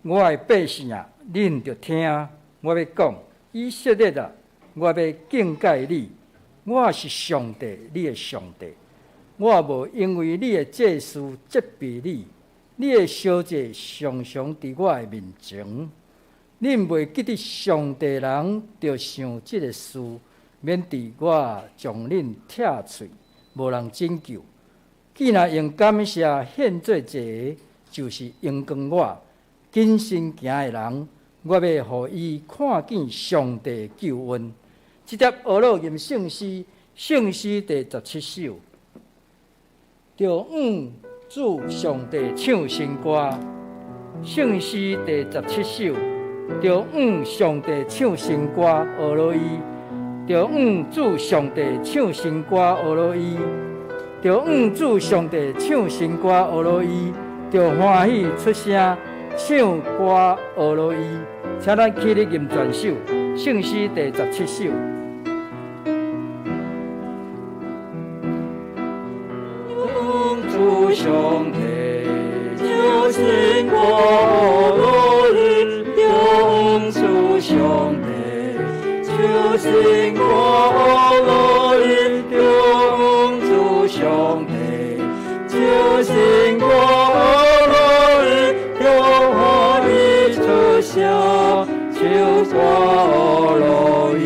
我的百姓啊，恁著聽我欲講，以色列啊，我欲警戒你，我是上帝，你的上帝。我無因為你的祭司責備你，你的燒祭常常佇我的面前。恁袂記得上帝人著想這个事，免得我將恁拆碎，無人拯救。既若用感謝獻做祭的，就是榮光我。謹慎行的人，我欲予伊看見上帝的救恩。這節呵咾吟聖詩，聖詩第17首，著向主上帝唱新歌。聖詩第十七首，著向上帝唱新歌，呵咾伊。著向主上帝唱新歌，呵咾伊。著向主上帝唱新歌，呵咾伊。著歡喜出聲唱歌，呵咾伊。請咱起立吟全首，聖詩第十七首。向主上帝唱新歌，呵咾伊。向主上帝唱新歌，呵咾伊。向主上帝唱新歌，呵咾伊。著歡喜出聲唱歌，呵咾伊。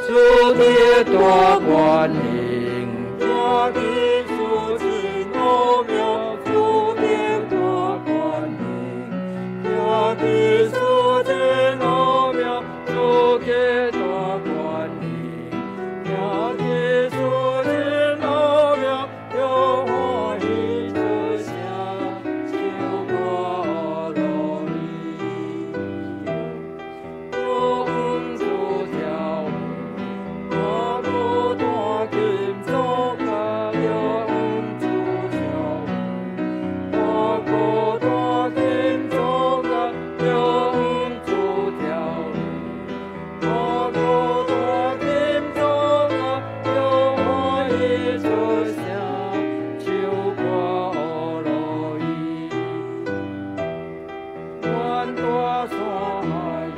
主的大權能，行奇事真奧妙，主的大權能，行奇事真奧妙，主的大權能，行奇事真奧妙，著歡喜出聲唱歌，呵咾伊。著向主跳舞，踏鼓彈琴奏樂，著向主跳舞，踏鼓彈琴奏樂，著向主跳舞，踏鼓彈琴奏樂，著歡喜出聲唱歌，呵咾伊。願大山喜，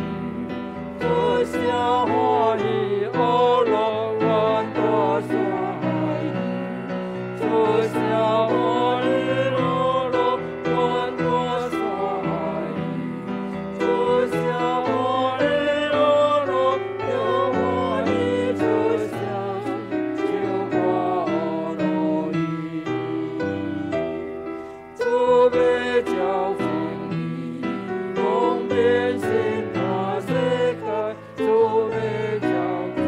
出聲歡喜，呵咾願大山喜，出聲歡喜，呵咾願大山喜，出聲歡喜，呵咾著歡喜出聲唱歌，呵咾伊。主欲照正義，公平審判世界。主欲照正義，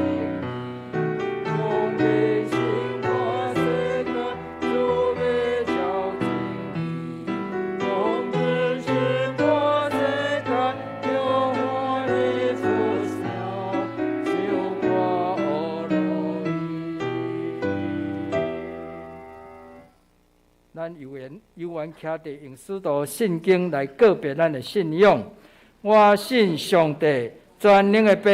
公平審判世界。主欲照正義，公平審判世界。著歡喜出聲唱歌，呵咾伊。咱有緣有緣徛佇用使徒信經來告白咱的信仰。我信上帝，全能的父，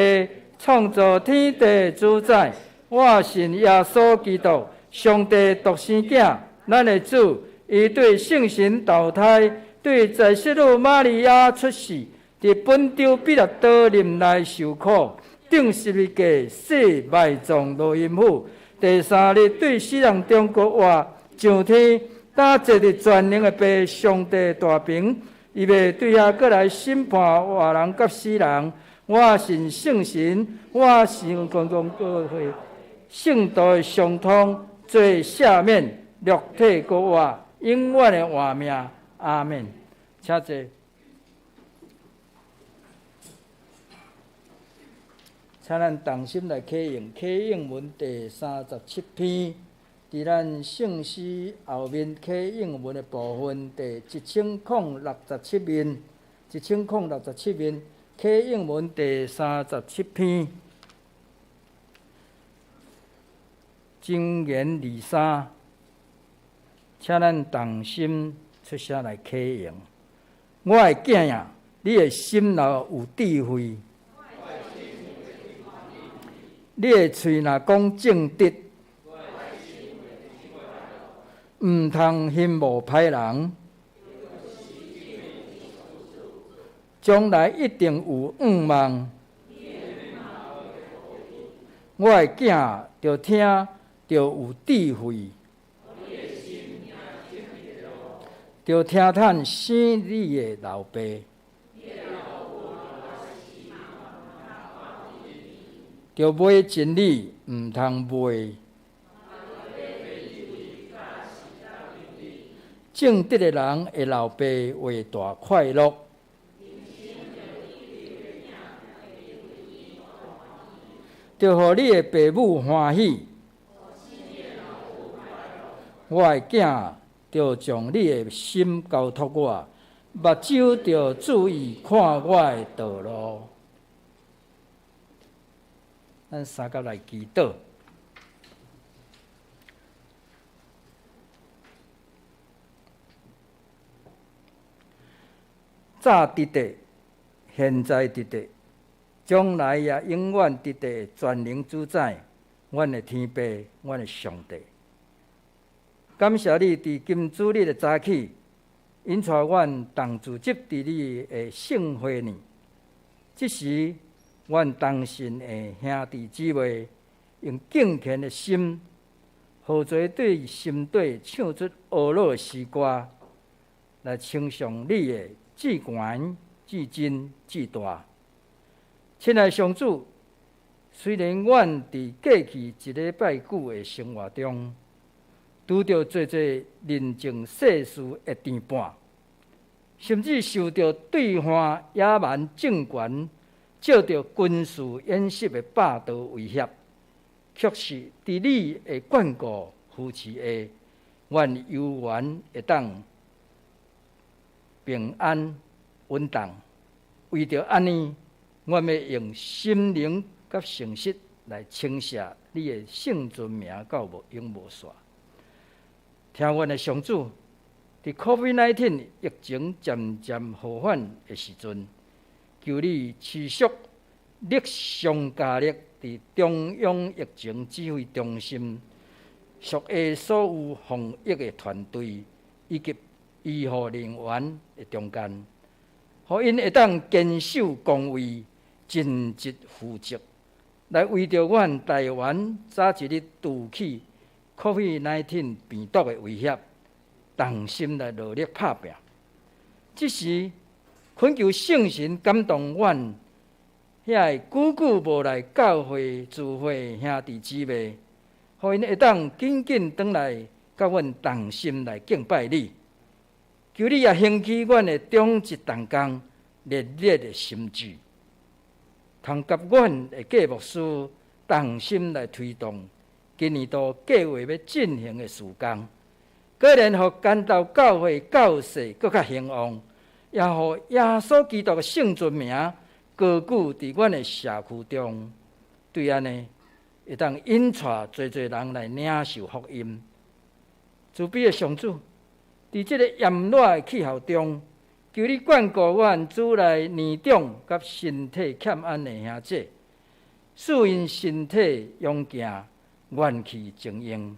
創造天地主宰。我信耶穌基督，上帝獨生囝，咱的主。伊對聖神投胎，對在聖女瑪利亞出世，佇本丟彼拉多忍耐受苦，釘十字架死埋葬落陰府，第三日對死人中復活，上天，搭坐佇全能的父上帝大爿，伊欲對遐閣來審判活人佮死人。我信聖神，我信公共教會，聖徒的相通，罪赦免，肉體復活，永遠的活命。阿們。請坐。請咱同心來啟應，啟應文第37篇，佇咱聖詩後面啟應文的部分，第1067面，1067面，啟應文第37篇，箴言23，請咱同心出聲來啟應。我的囝啊，你的心若有智慧，你的喙若講正直，毋通羨慕歹人。將來一定有向望。我的囝著聽，著有智慧，著聽趁生你的老爸，著買真理，毋通賣。正直的人的老爸會大快樂。著予你的爸母歡喜。我的囝，著將你的心交託我，目睭著注意看我的道路。咱三甲來祈禱。早佇的，現在佇的，將來也永遠佇的全能主宰，阮的天父，阮的上帝。感謝你佇金主日的早起，引帶阮同聚集佇你的聖會裡。這時，阮同信的兄弟姊妹，用敬虔的心，合作對心底唱出呵咾的詩歌，來稱頌你的至懸、至真、至大。親愛上主，雖然阮佇過去一禮拜久的生活中，拄著濟濟人情世事的牽絆，甚至受著對岸野蠻政權借著軍事演習的霸道威脅，卻是佇你的眷顧扶持下，阮猶原會當平安穩當。為著按呢，阮欲用心靈佮誠實來稱謝你的聖尊名到無永無煞。聽阮的上主，佇 COVID-19 疫情漸漸和緩的時陣，求你持續力上加力，佇中央疫情指揮中心屬下所有防疫的團隊以及醫護人員的中間，予𪜶會當堅守崗位，盡職負責，來為著阮台灣早一日除去 COVID-19 病毒的威脅，同心來努力拍拚。這時，懇求聖神感動阮遐個久久無來教會聚會兄弟姊妹，予𪜶會當緊緊轉來，佮阮同心來敬拜你。求你也興起阮的長執同工熱烈的心志，通佮阮的計牧師同心來推動今年度計劃欲進行的事工，果然予竿鬥教會教勢閣較興旺，也予耶穌基督的聖尊名高舉佇阮的社區中。對按呢，會當引帶濟濟人來領受福音。慈悲的上主，佇這个炎熱的氣候中，求你眷顧阮主內年長佮身體欠安的兄姐，賜𪜶身體勇健，元氣精英。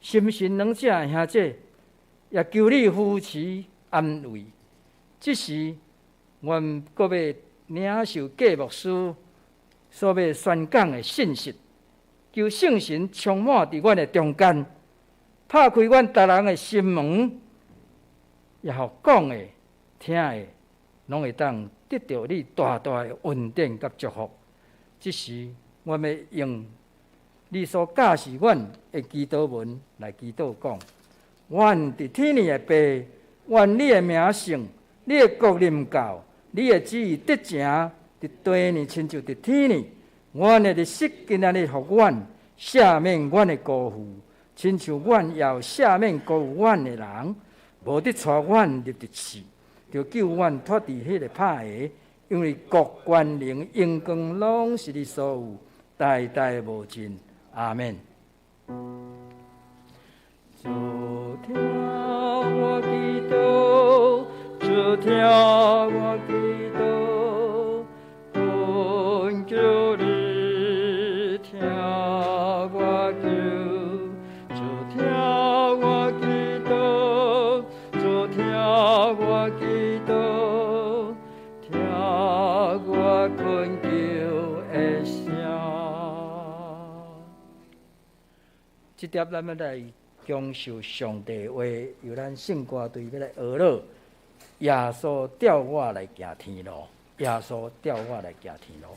心神軟弱的兄姐，也求你扶持安慰。這時，阮閣欲領受計牧師所欲宣講的信息，求聖神充滿佇阮的中間，拍開阮逐人的心門，也予講的、聽的，攏會當得著你大大的恩典佮祝福。這時，阮欲用你所教示阮的祈禱文來祈禱講：阮佇天裡的父，願你的名聖，你的國臨到，你的旨意得成，佇地裡親像佇天裡。阮的日食今仔日予阮，赦免阮的辜負，親像阮也有赦免辜負阮的人。無得帶阮入佇試，著救阮脫離彼个歹的，因為國權能榮光攏是你所有，代代無盡。阿們。主聽我祈禱，主聽我祈禱，懇求你聽我求，主聽我祈禱，主聽我祈禱，聽這碟咱欲來享受上帝話，由咱聖歌隊欲來學了。耶穌帶我來行天路，耶穌帶我來行天路。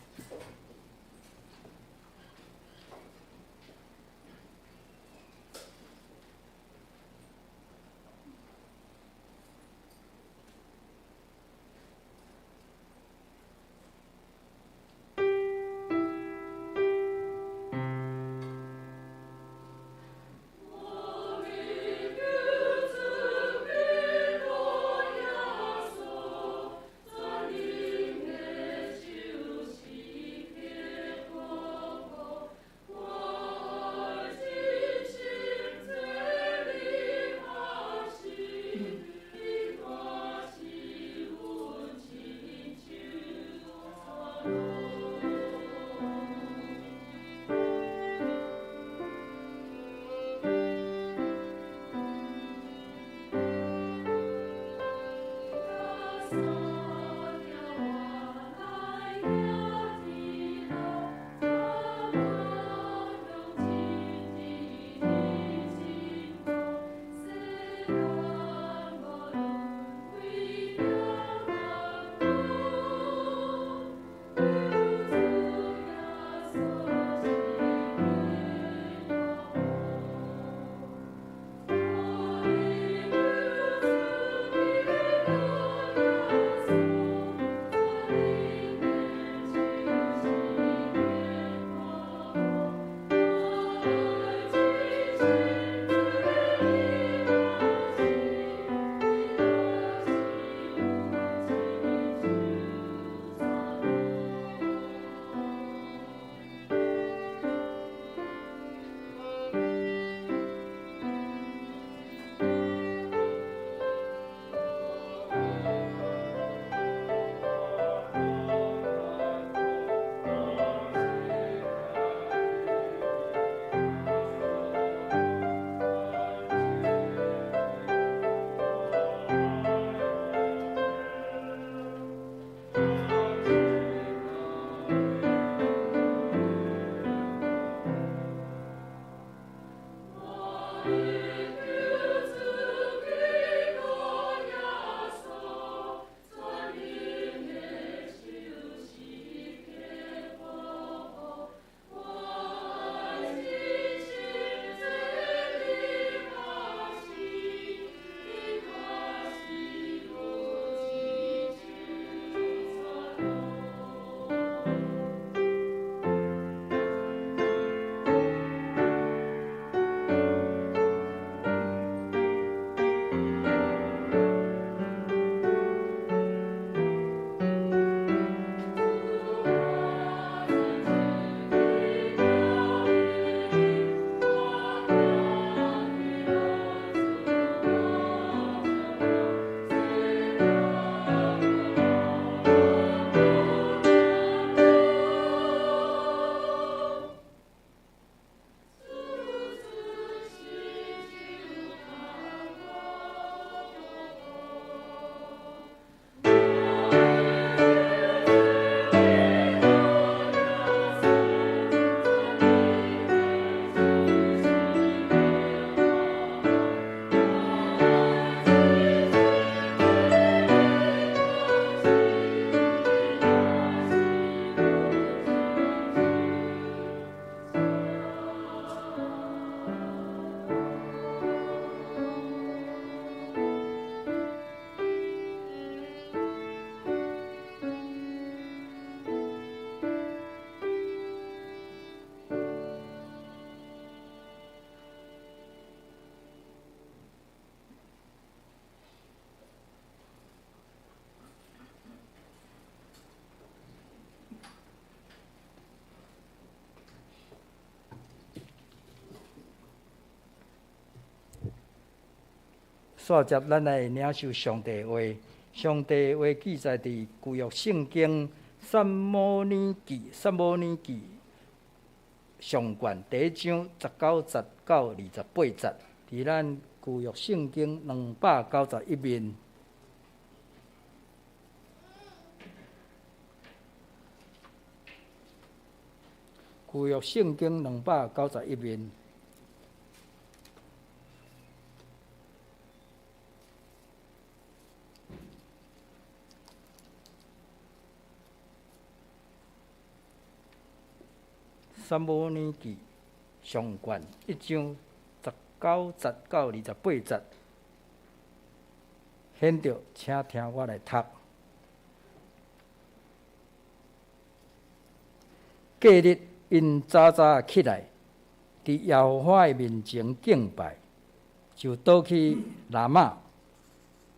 煞接咱來領受上帝話，上帝話記載佇舊約聖經撒母耳記，撒母耳記上卷第一章19節到28節，佇咱舊約聖經291面。舊約聖經291面。撒母耳記上卷一章19節到28節。現在，請聽我來讀。隔日，𪜶早早起來，佇耶和華的面前敬拜，就倒去拉瑪，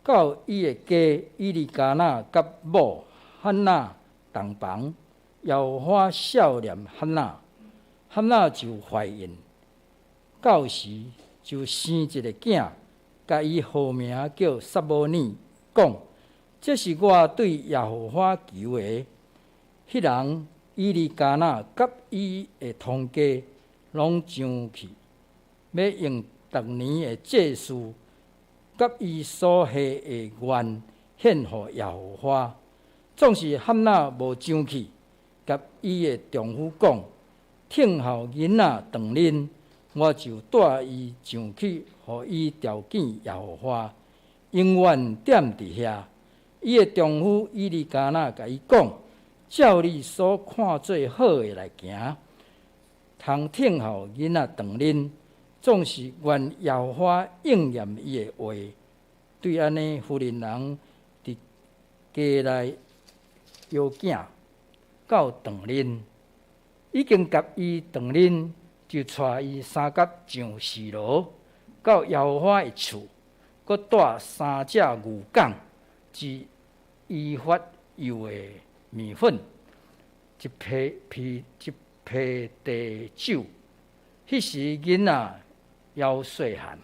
到伊的家以利加拿佮某漢娜同房。耶和華赦念漢娜，漢娜就懷孕，到時就生一个囝，共伊號名叫撒母耳，講：這是我對耶和華求的。彼人以利加拿佮伊的統家攏上去，欲用逐年的祭司佮伊所許的願獻予耶和華。總是漢娜無上去，佮伊的丈夫講：聽候囡仔長恁，我就帶伊上去，予伊朝見耶和華，永遠踮佇遐。伊的丈夫以利加拿共伊講：照你所看做好的來行，通聽候囡仔長恁，總是願耶和華應驗伊的話。對按呢，婦人人佇家內搖囝到長恁，已經共伊長恁，就帶伊三角上示羅，到耶和華的厝，閣帶三隻牛犅，一伊法幼的麵粉，一批皮一批茶酒。彼時囡仔猶細漢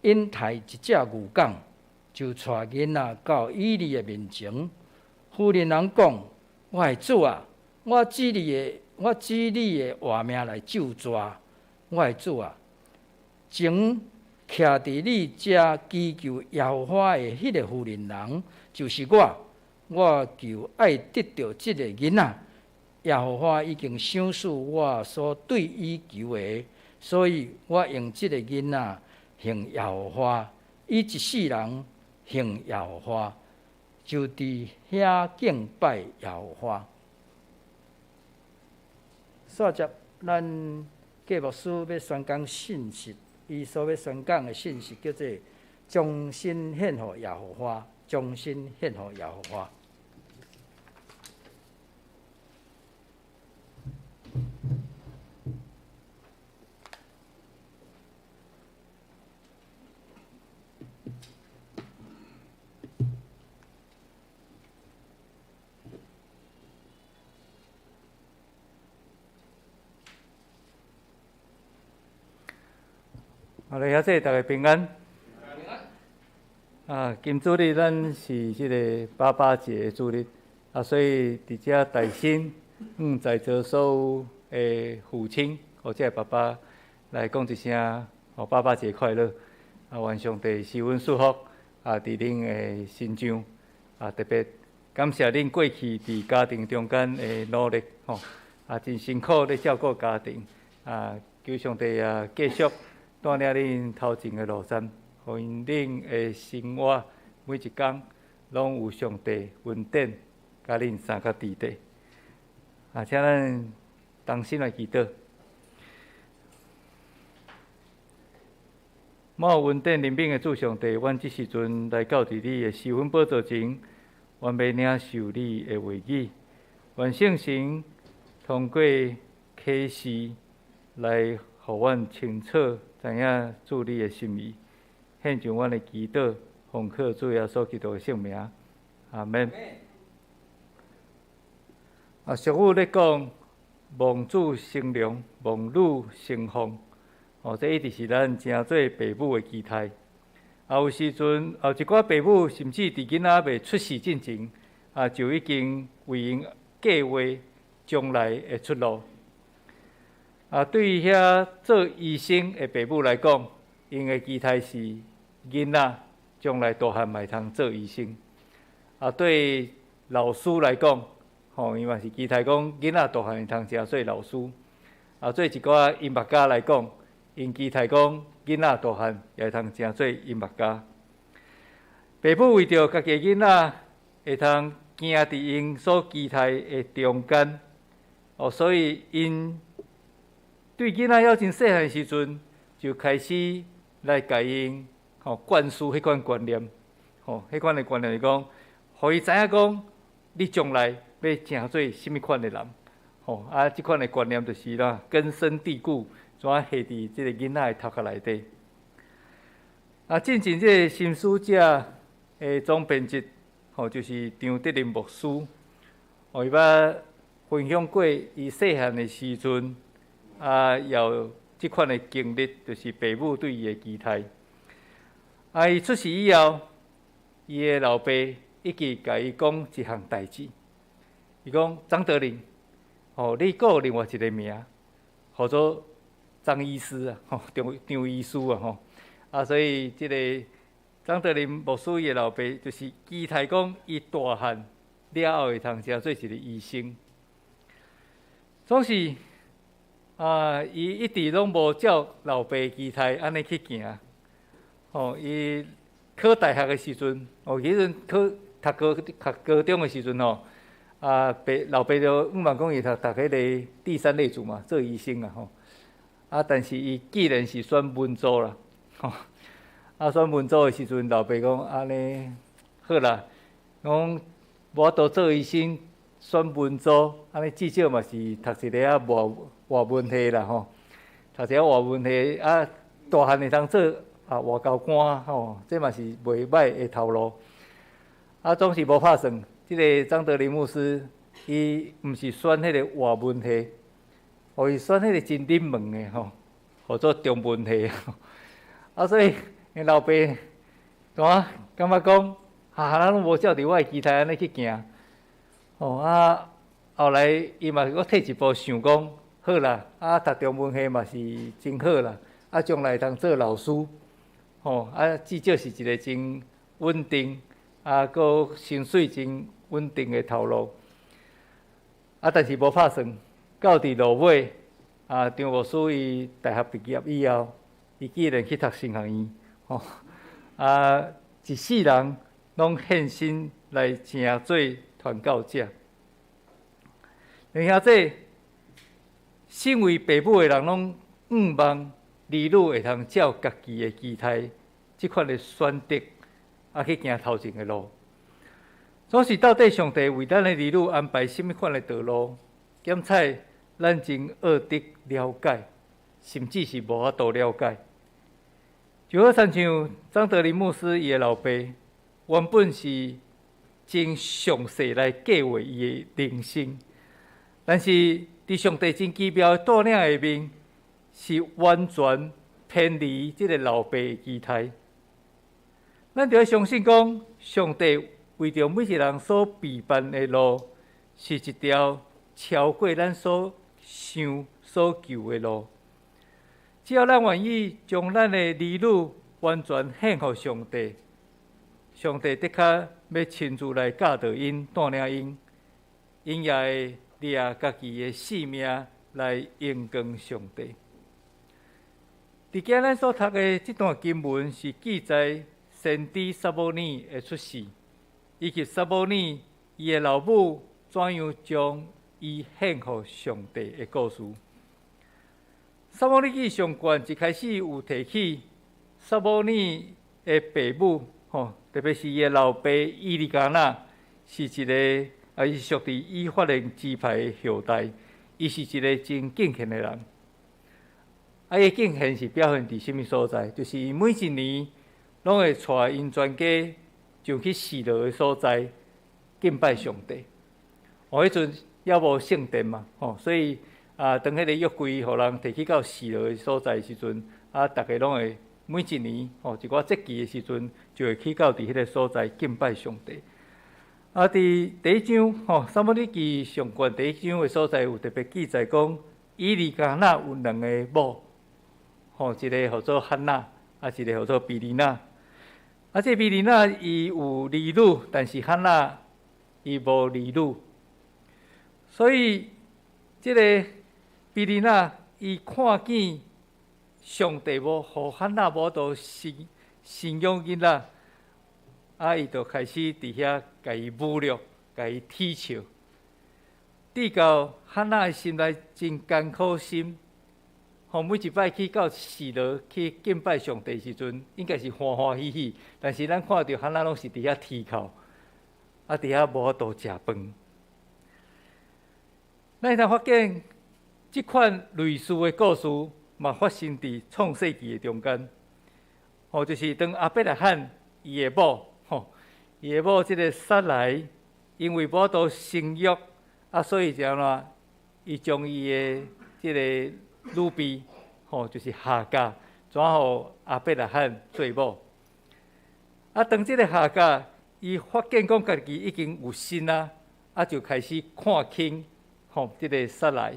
，𪜶刣一隻牛犅，就帶囡仔到以利的面前。婦人人講：我的主啊，我指你的活命來咒詛，我的主啊，前徛佇你遮祈求耶和華的彼个婦人人，就是我。我求愛得著這个囡仔，耶和華已經賞賜我所對伊求的，所以我用這个囡仔行耶和華，伊一世人行耶和華，就佇遐敬拜耶和華。煞接咱郭牧師欲宣講信息，伊所欲宣講的信息叫做將身獻予耶和華，將身獻予耶和華。啊，來遐濟，逐家平安。啊，今主日咱是這个爸爸節的主日，啊，所以佇遮代先，在座所有的父親或者爸爸來講一聲，哦，爸爸節快樂！啊，願上帝賜阮祝福，啊，佇恁的身上，啊，特別感謝恁過去佇家庭中間的努力，吼，啊，真辛苦咧照顧家庭，啊，求上帝也繼續帶領恁頭前的路程，予恁的生活每一工攏有上帝恩典，佮恁相佮佇底。啊，請咱同心來祈禱。滿有恩典憐憫的主上帝，阮這時陣來到佇你的施恩寶座前，阮欲領受你的話語，願聖神通過啟示來予阮清楚知影主你的心意，獻上阮的祈禱，奉靠主耶穌基督的聖名，阿們。啊，俗語咧講，望子成龍，望女成鳳，哦，這一直是咱誠濟爸母的期待。啊，有時陣，有一寡爸母甚至佇囡仔未出世進前，啊，就已經為𪜶計畫將來的出路。啊，對於遐做醫生的爸母來講，𪜶的期待是囡仔將來大漢嘛會通做醫生。啊，對老師來講，吼，伊嘛是期待講囡仔大漢會通成做老師。啊，對一寡音樂家來講，𪜶期待講囡仔大漢也會通成做音樂家。爸母為著家己囡仔會通行佇𪜶所期待的中間，哦，所以𪜶 對囡仔猶真細漢時陣，就開始來共𪜶吼灌輸彼款觀念，吼，彼款的觀念是講，予伊知影講，你將來欲成做啥物款的人，吼啊，這款的觀念就是啦，根深蒂固，怎下佇這個囡仔的頭殼內底。啊，進前這個心思者的總編輯，吼，就是張德林牧師，哦，伊捌分享過伊細漢的時陣，啊，有這款的經歷，就是爸母對伊的期待。啊，伊出世以後，伊的老爸一直共伊講一項代誌。伊講張德林，吼，你閣有另外一個名，號做張醫師啊，吼，張張醫師啊，吼。啊，所以這個張德林牧師伊的老爸就是期待講，伊大漢了後會通成做一個醫生。總是啊，伊一直攏無照老爸期待按呢去行。吼，伊考大學的時陣，哦，彼陣考讀高讀高中的時陣吼，啊，爸老爸就向望講伊讀讀彼个第三類組嘛，做醫生啊吼。啊，但是伊既然是選文組啦，吼，啊，選文組的時陣，老爸講按呢好啦，講無法度做醫生，選文組，按呢至少嘛是讀一个啊外外文系啦吼，讀一个外文系啊，大漢會通做啊外交官吼，這嘛是袂䆀的頭路。啊，總是無拍算，這个張德林牧師，伊毋是選彼个外文系，哦，伊選彼个真冷門的吼，號做中文系。啊，所以𪜶老爸怎感覺講，啊，咱攏無照著我的期待按呢去行。哦啊，後來伊嘛閣退一步想講，好啦，啊，讀中文系嘛是真好啦，啊，將來會通做老師，吼，啊，至少是一个真穩定，啊，閣薪水真穩定的頭路。啊，但是無拍算，到佇落尾，啊，張牧師伊大學畢業以後，伊竟然去讀神學院，吼，啊，一世人攏獻身來成做傳教者。弟兄姊，身為爸母的人，攏向望兒女會通照家己的期待，這款的選擇，啊去行頭前的路。總是到底上帝為咱的兒女安排啥物款的道路，檢採咱真學得了解，甚至是無法度了解。就好親像張德林牧師伊的老爸，原本是真詳細來計劃伊的人生，但是佇上帝真奇妙的帶領下面，是完全偏離這个老爸的期待。咱著愛相信講，上帝為著每一个人所備辦的路，是一條超過咱所想所求的路。只要咱願意將咱的兒女完全獻予上帝，上帝的確欲親自來教導𪜶、帶領𪜶，𪜶也會掠家己的性命來榮光上帝。佇今咱所讀的這段經文是記載先知撒母耳的出世，以及撒母耳伊的老母怎樣將伊獻予上帝的故事。撒母耳記上卷一開始有提起撒母耳的爸母，吼，特別是伊的老爸以利加拿，是一个啊，伊是屬佇以法蓮支派的後代，伊是一个真敬虔的人。啊，伊敬虔是表現佇啥物所在？就是伊每一年攏會帶𪜶全家上去示羅的所在敬拜上帝。哦，彼陣猶無聖殿嘛，吼，所以啊，當彼个約櫃予人提去到示羅的所在的時陣，啊，逐家攏會每一年吼一寡節期的時陣，就會去到佇彼个所在敬拜上帝。啊，佇第一章吼，撒母耳記上卷第一章的所在有特別記載講，以利加拿有兩个某，吼，一个號做漢娜，啊，一个號做毗尼拿。啊，這毗尼拿伊有兒女，但是漢娜伊無兒女，所以這个毗尼拿伊看見上帝無予漢娜無法度生生養囡仔，啊，伊就開始佇遐共伊侮辱，共伊恥笑，直到漢娜的心內真艱苦心，吼，每一擺去到示羅去敬拜上帝時陣，應該是歡歡喜喜。但是咱看著哈拿攏是佇遐啼哭，啊，佇遐無法度食飯。咱會當發現，這款類似的故事嘛發生佇創世記的中間。吼，就是當亞伯拉罕伊的某，吼，伊的某這个撒萊，因為無法度生育，啊，所以就按怎，伊將伊的這个女婢，吼，就是夏甲，轉予亞伯拉罕做某。啊，當這个夏甲伊發現講家己已經有身啊，啊，就開始看輕，吼，這个撒萊，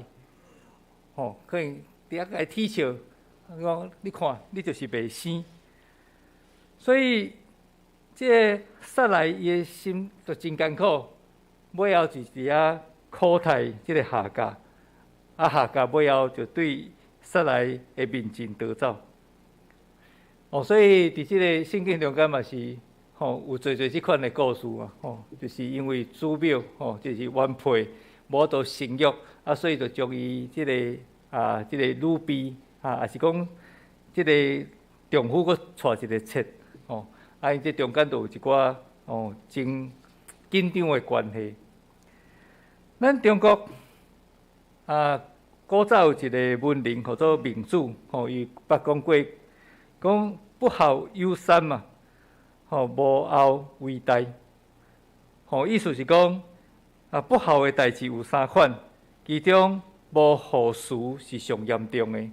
吼，可能佇遐共伊恥笑，講你看，你就是袂生。所以，這个撒萊伊的心就真艱苦，尾後就佇遐苦待這个夏甲，啊，夏甲尾後就對撒萊的面前逃走。哦，所以佇這個聖經中間嘛是，吼，有濟濟這款的故事啊，吼，就是因為祖母，吼，就是原配無法度生育，啊，所以就將伊這個啊，這個女婢啊，抑是講這個丈夫閣娶一個妾。哦，啊，𪜶這中間就有一寡哦真緊張的關係。咱中國啊，古早有一个文人號做孟子，吼，伊捌講過，講不孝有三嘛，吼，無後為大。吼，意思是講啊，不孝的代誌有三款，其中無孝慈是上嚴重的。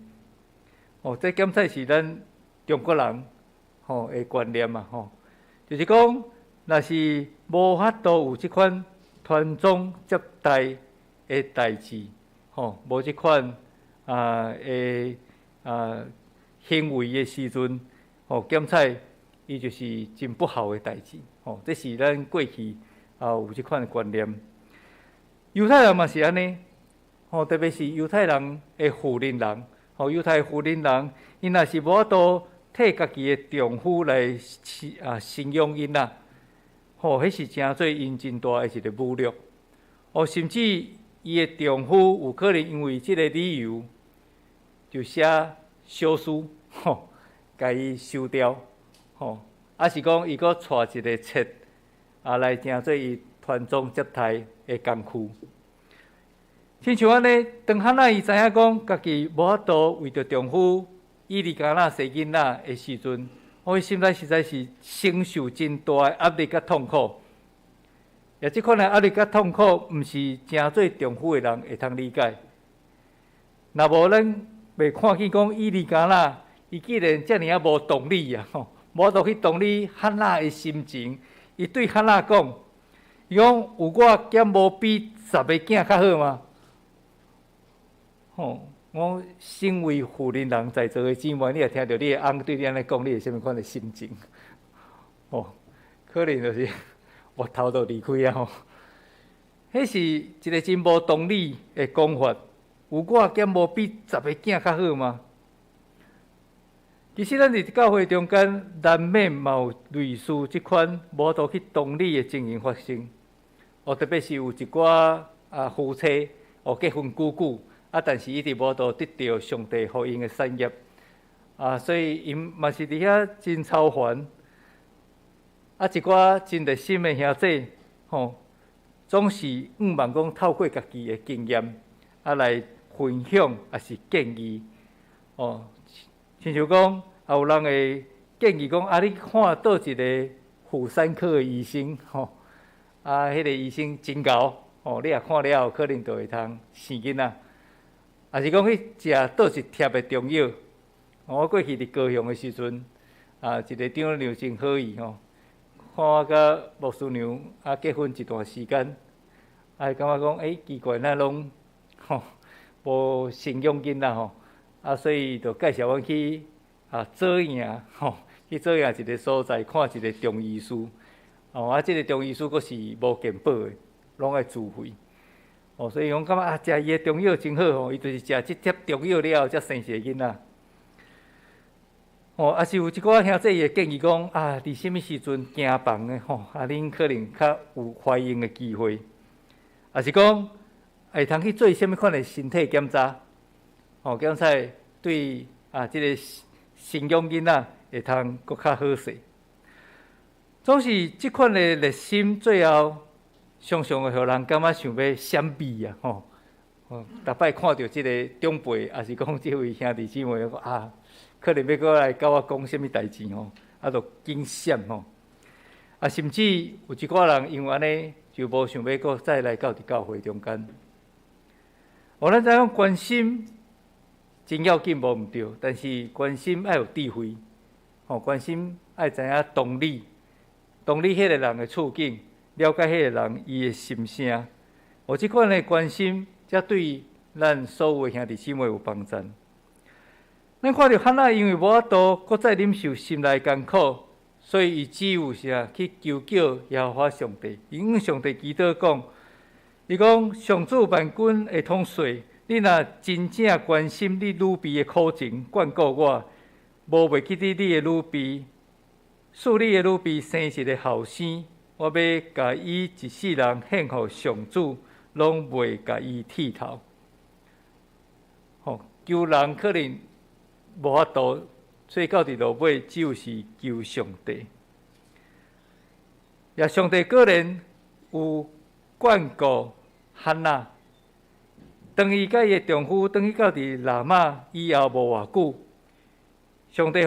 哦，這檢採是咱中國人吼的觀念嘛，吼，就是講，若是無法度有這款傳宗接代的代誌，吼，無這款啊的啊行為的時陣，吼，檢採伊就是真不孝的代誌，吼，這是咱過去啊有這款的觀念。猶太人嘛是按呢，吼，特別是猶太人的婦人人，吼，猶太婦人人，𪜶若是無法度替家己的丈夫來啊生養囡仔，吼，彼是成做𪜶真大的一個侮辱。哦，甚至伊的丈夫有可能因為這个理由，就寫休書，吼，共伊休掉，吼，抑是講伊閣娶一个妾，啊，來成做伊傳宗接代的工具。親像按呢，當哈娜伊知影講家己無法度為著丈夫以利加拿生囡仔的時陣，伊心內實在是承受真大的壓力佮痛苦。也這款的壓力佮痛苦，毋是成做丈夫的人會通理解。若無咱袂看見講以利加拿，伊既然遮爾仔無同理啊，吼，無法度去同理哈娜的心情。伊對哈娜講，伊講有我敢無比十个囝較好嗎？吼，我身為婦人人在座的姊妹，你若聽著你的翁對你按呢講，你會啥物款的心情？吼，可能就是額頭都離開啊！吼，彼是一个真無同理的講法。有我敢無比十个囝較好嗎？其實咱佇教會中間，難免嘛有類似這款無法度去同理的情形發生。哦，特別是有一寡啊夫妻哦結婚久久，啊，但是一直無法度得著上帝予𪜶的產業，啊，所以𪜶嘛是佇遐真操煩。啊，一寡真熱心的兄弟，吼，總是向望講透過家己的經驗，啊來分享，抑是建議，哦，親像講，啊有人會建議講，啊你看佗一个婦產科的醫生，吼，啊，彼个醫生真𠢕，吼，你若看了後，可能就會通生囡仔。抑是講去食佗一帖的中藥。我過去佇高雄的時陣，啊，一个丈娘真好意吼，看我佮牧師娘啊結婚一段時間，啊，伊感覺講，欸，奇怪，哪攏吼無生養囡仔吼，啊，所以就介紹阮去啊左營吼，去左營一个所在看一个中醫師，哦，啊，這个中醫師閣是無健保的，攏愛自費。哦，所以講感覺啊，食伊的中藥真好吼，伊就是食這帖中藥了後，才生一个囡仔。哦，抑是有一寡兄弟會建議講啊，佇啥物時陣行房的吼，啊，恁可能較有懷孕的機會。抑是講會通去做啥物款的身體檢查，吼，檢查對啊，這个生養囡仔會通閣較好勢。總是這款的熱心，最後常常會予人感覺想欲閃避啊！吼，逐擺看著這个長輩，抑是講這位兄弟姊妹，啊，可能欲閣來共我講啥物代誌吼，啊，就緊閃吼。啊，甚至有一寡人因為按呢，就無想欲閣再來到佇教會中間。哦，咱知影關心真要緊無毋對，但是關心愛有智慧，吼，關心愛知影同理，同理彼个人的處境，了解彼个人伊的心聲。哦，這款的關心，才對咱所有的兄弟姊妹有幫助。咱看著漢娜因為無法度閣再忍受心內艱苦，所以伊只有啥去求叫耶和華上帝，伊向上帝祈禱講，伊講上主萬軍的統帥，你若真正關心你女婢的苦情，眷顧我，無袂記得你的女婢，賜你的女婢生一个後生，我欲共伊一世人獻予上主，攏袂共伊剃頭。吼，求人可能無法度，所以到佇落尾只有是求上帝。也上帝果然有眷顧漢娜，當伊佮伊的丈夫轉去到佇喇瑪以後無偌久，上帝予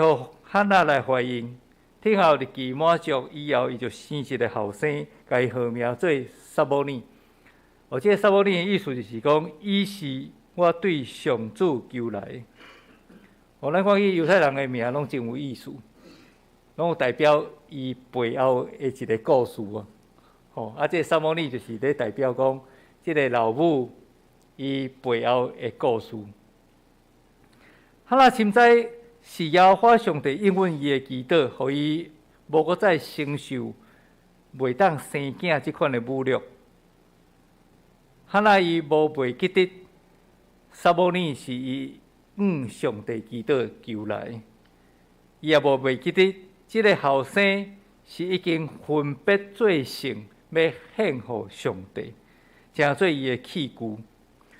漢娜來懷孕，聽候日期滿足以後，伊就生一个後生，共伊號名做撒母耳。哦，這个撒母耳的意思就是講，伊是我對上主求來。哦，咱看見猶太人的名攏真有意思，攏有代表伊背後的一个故事啊。吼，啊，這个撒母耳就是咧代表講，這个老母伊背後的故事。漢娜深知是耶和華上帝應允伊的祈禱，予伊無閣再承受袂當生囝這款的侮辱。漢娜伊無袂記得撒母耳是伊向上帝祈禱求來，伊也無袂記得這个後生是已經分別做聖，欲獻予上帝，成做伊的器具。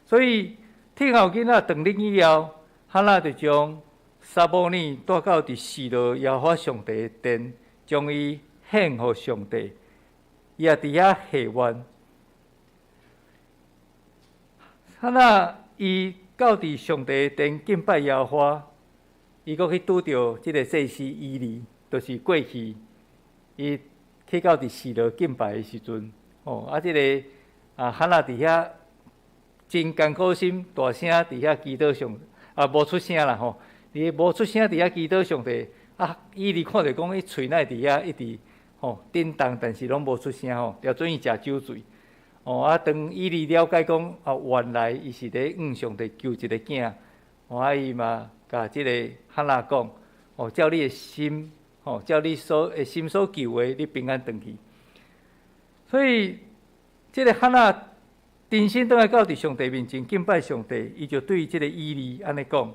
所以聽候囡仔斷奶以後，漢娜就將撒母耳帶到佇示羅耶和華上帝的殿，將伊獻予上帝。伊也佇遐許願。漢娜伊到佇上帝的殿敬拜耶和華，伊閣去拄著這个祭司以利，就是過去伊去到佇示羅敬拜的時陣，哦，啊，這个啊漢娜佇遐真艱苦心，大聲佇遐祈禱上，啊，無出聲啦吼，伊無出聲佇遐祈禱上帝，啊，以利看著講伊喙內佇遐一直吼振動，但是攏無出聲吼，就準伊食酒醉。哦，啊，當以利了解講，哦，原來伊是咧向上帝求一个囝，哦，啊，伊嘛共這个漢娜講，哦，照你的心，吼，照你所的心所求的，你平安轉去。所以，這个漢娜重新轉來到佇上帝面前敬拜上帝，伊就對這个以利按呢講，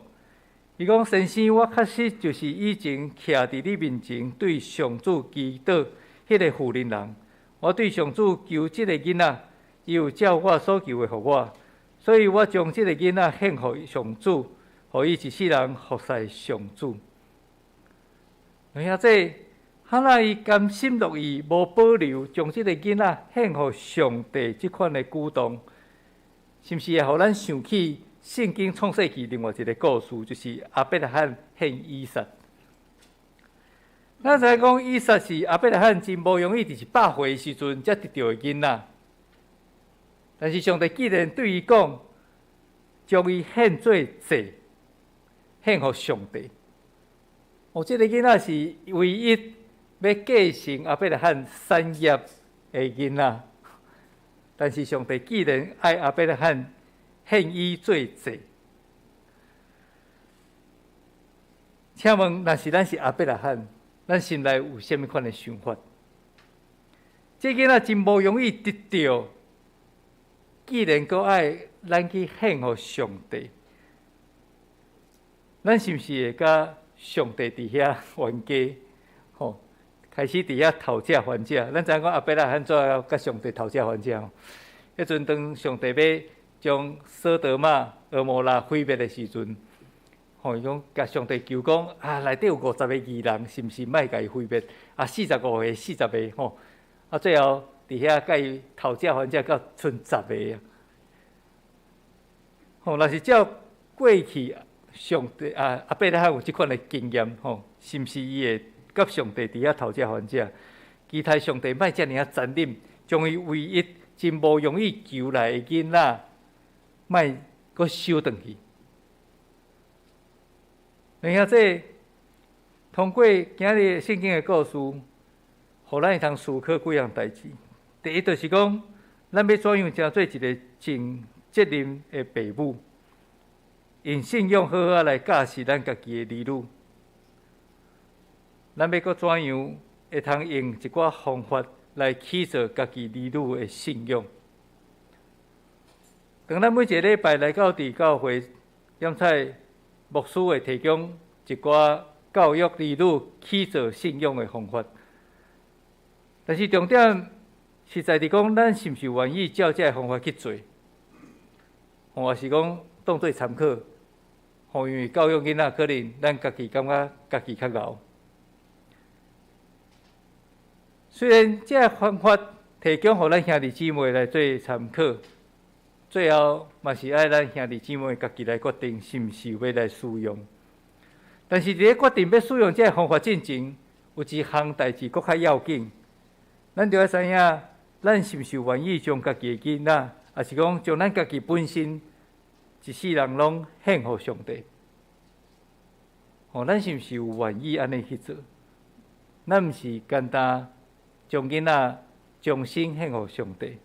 伊講先生，我確實就是以前徛佇你面前對上主祈禱彼个婦人人，我對上主求這个囡仔。伊有照我所求的予我，所以我將這个囡仔獻予上主，予伊一世人服侍上主。兄弟，漢娜伊甘心樂意，無保留，將這个囡仔獻予上帝，這款的舉動，是毋是會予咱想起聖經創世記另外一个故事，就是亞伯拉罕獻以撒。咱知影講以撒是亞伯拉罕真無容易，佇100歲的時陣才得著的囡仔。但是上帝既然對伊講，將伊獻做祭，獻予上帝。哦，這个囡仔是唯一欲繼承亞伯拉罕產業的囡仔。但是上帝既然愛亞伯拉罕獻伊做祭，請問，若是咱是亞伯拉罕，咱心內有啥物款的想法？這囡仔真無容易得著。既然閣愛咱去獻予上帝，咱是毋是會佮上帝佇遐冤家？吼，開始佇遐討價還價。咱知影講亞伯拉罕怎共上帝討價還價吼？彼陣當上帝欲將所多瑪、蛾摩拉毀滅的時陣，吼，伊講共上帝求講啊，內底有50個義人，是毋是莫共伊毀滅？啊，45個，40個吼，啊，最後佇遐共伊討價還價到賰十個啊。吼，若是照過去上帝啊，亞伯拉罕有這款的經驗吼，是毋是伊會佮上帝佇遐討價還價？期待上帝莫遮爾仔殘忍，將伊唯一真無容易求來的囡仔，莫閣收轉去。然後這通過今日聖經的故事，予咱會通思考幾項代誌。第一就是講，咱欲怎樣成做一个盡責任的爸母，用信仰好好來教示咱家己的兒女。咱欲閣怎樣會通用一寡方法來起造家己兒女的信仰？當咱每一个禮拜來到佇教會，點彩牧師會提供一寡教育兒女起造信仰的方法，但是重點實在佇講，咱是毋是願意照這个方法去做？抑是講當做參考？吼，因為教育囡仔可能咱家己感覺家己較𠢕。雖然這个方法提供予咱兄弟姊妹來做參考，最後嘛是愛咱兄弟姊妹家己來決定是毋是欲來使用。但是佇咧決定欲使用這个方法進前，有一項代誌閣較要緊，咱著愛知影，咱是毋是願意將家己的囡仔，抑是講將咱家己本身一世人攏獻予上帝？吼，咱是毋是有願意按呢去做？咱毋是簡單將囡仔將身獻予上帝，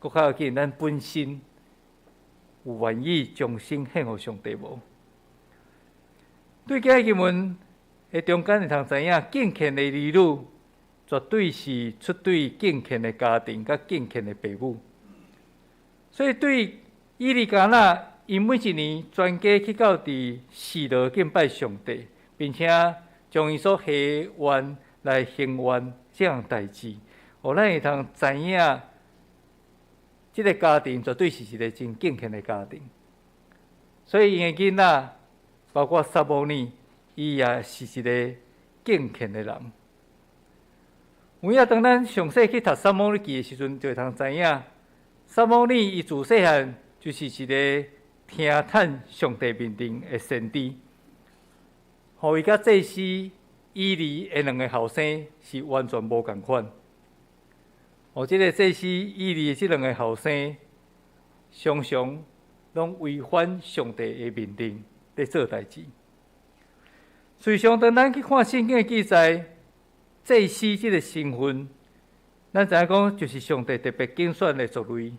閣較要緊，咱本身有願意將身獻予上帝無？對今日經文的中間會通知影，敬虔的兒女絕對是出對敬虔的家庭佮敬虔的爸母。所以對以利加拿，𪜶每一年全家去到佇示羅敬拜上帝，並且將𪜶所許願來行願這項代誌，予咱會通知影，這个家庭絕對是一个真敬虔的家庭。所以𪜶的囡仔，包括撒母耳，伊也是一个敬虔的人。有影當咱詳細去讀撒母耳記的時陣，就會通知影，撒母耳伊自細漢就是一个聽趁上帝命令的先知。予伊佮祭司以利的兩个後生是完全無仝款。哦，這个祭司以利的這兩个後生，常常攏違反上帝的命令咧做代誌。事實上，當咱去看聖經的記載，祭司這个身份，咱知影講就是上帝特別揀選的族類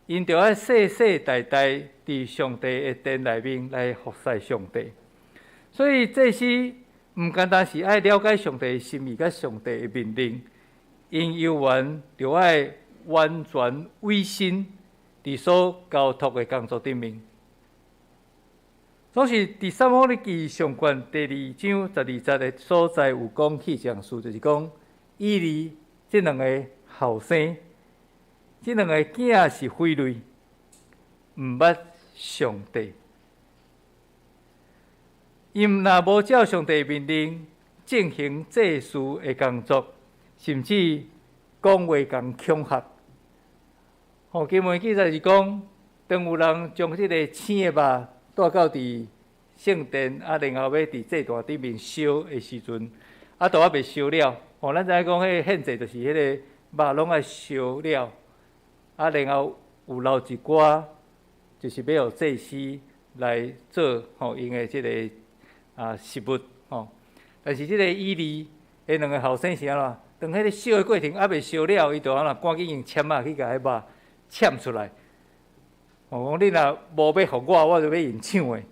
，𪜶著愛世世代代佇上帝的殿內面來服侍上帝。所以祭司毋單單是愛了解上帝的心意佮上帝的命令，𪜶猶原著愛完全委身佇所交託的工作頂面。總是佇撒母耳記上卷第二章十二節的所在有講起這項事，就是講以利這兩个後生，這兩个囝是匪類，毋捌上帝。𪜶若無照上帝命令進行祭司的工作，甚至講話共恐嚇。吼，經文記載是講，當有人將這个青的肉帶到佇聖殿，啊，然後欲佇祭壇頂面燒的時陣，啊，都猶未燒了。吼，咱知影講，彼个獻祭就是彼个肉攏愛燒了，啊，然後有留一寡，就是欲予祭司來做吼𪜶的這个食物吼。但是這个以利彼兩个後生是按怎？當彼个燒的過程猶未燒了，伊就按怎？趕緊用籤仔去共彼肉攕出來。哦，講你若無欲予我，我就欲用搶的。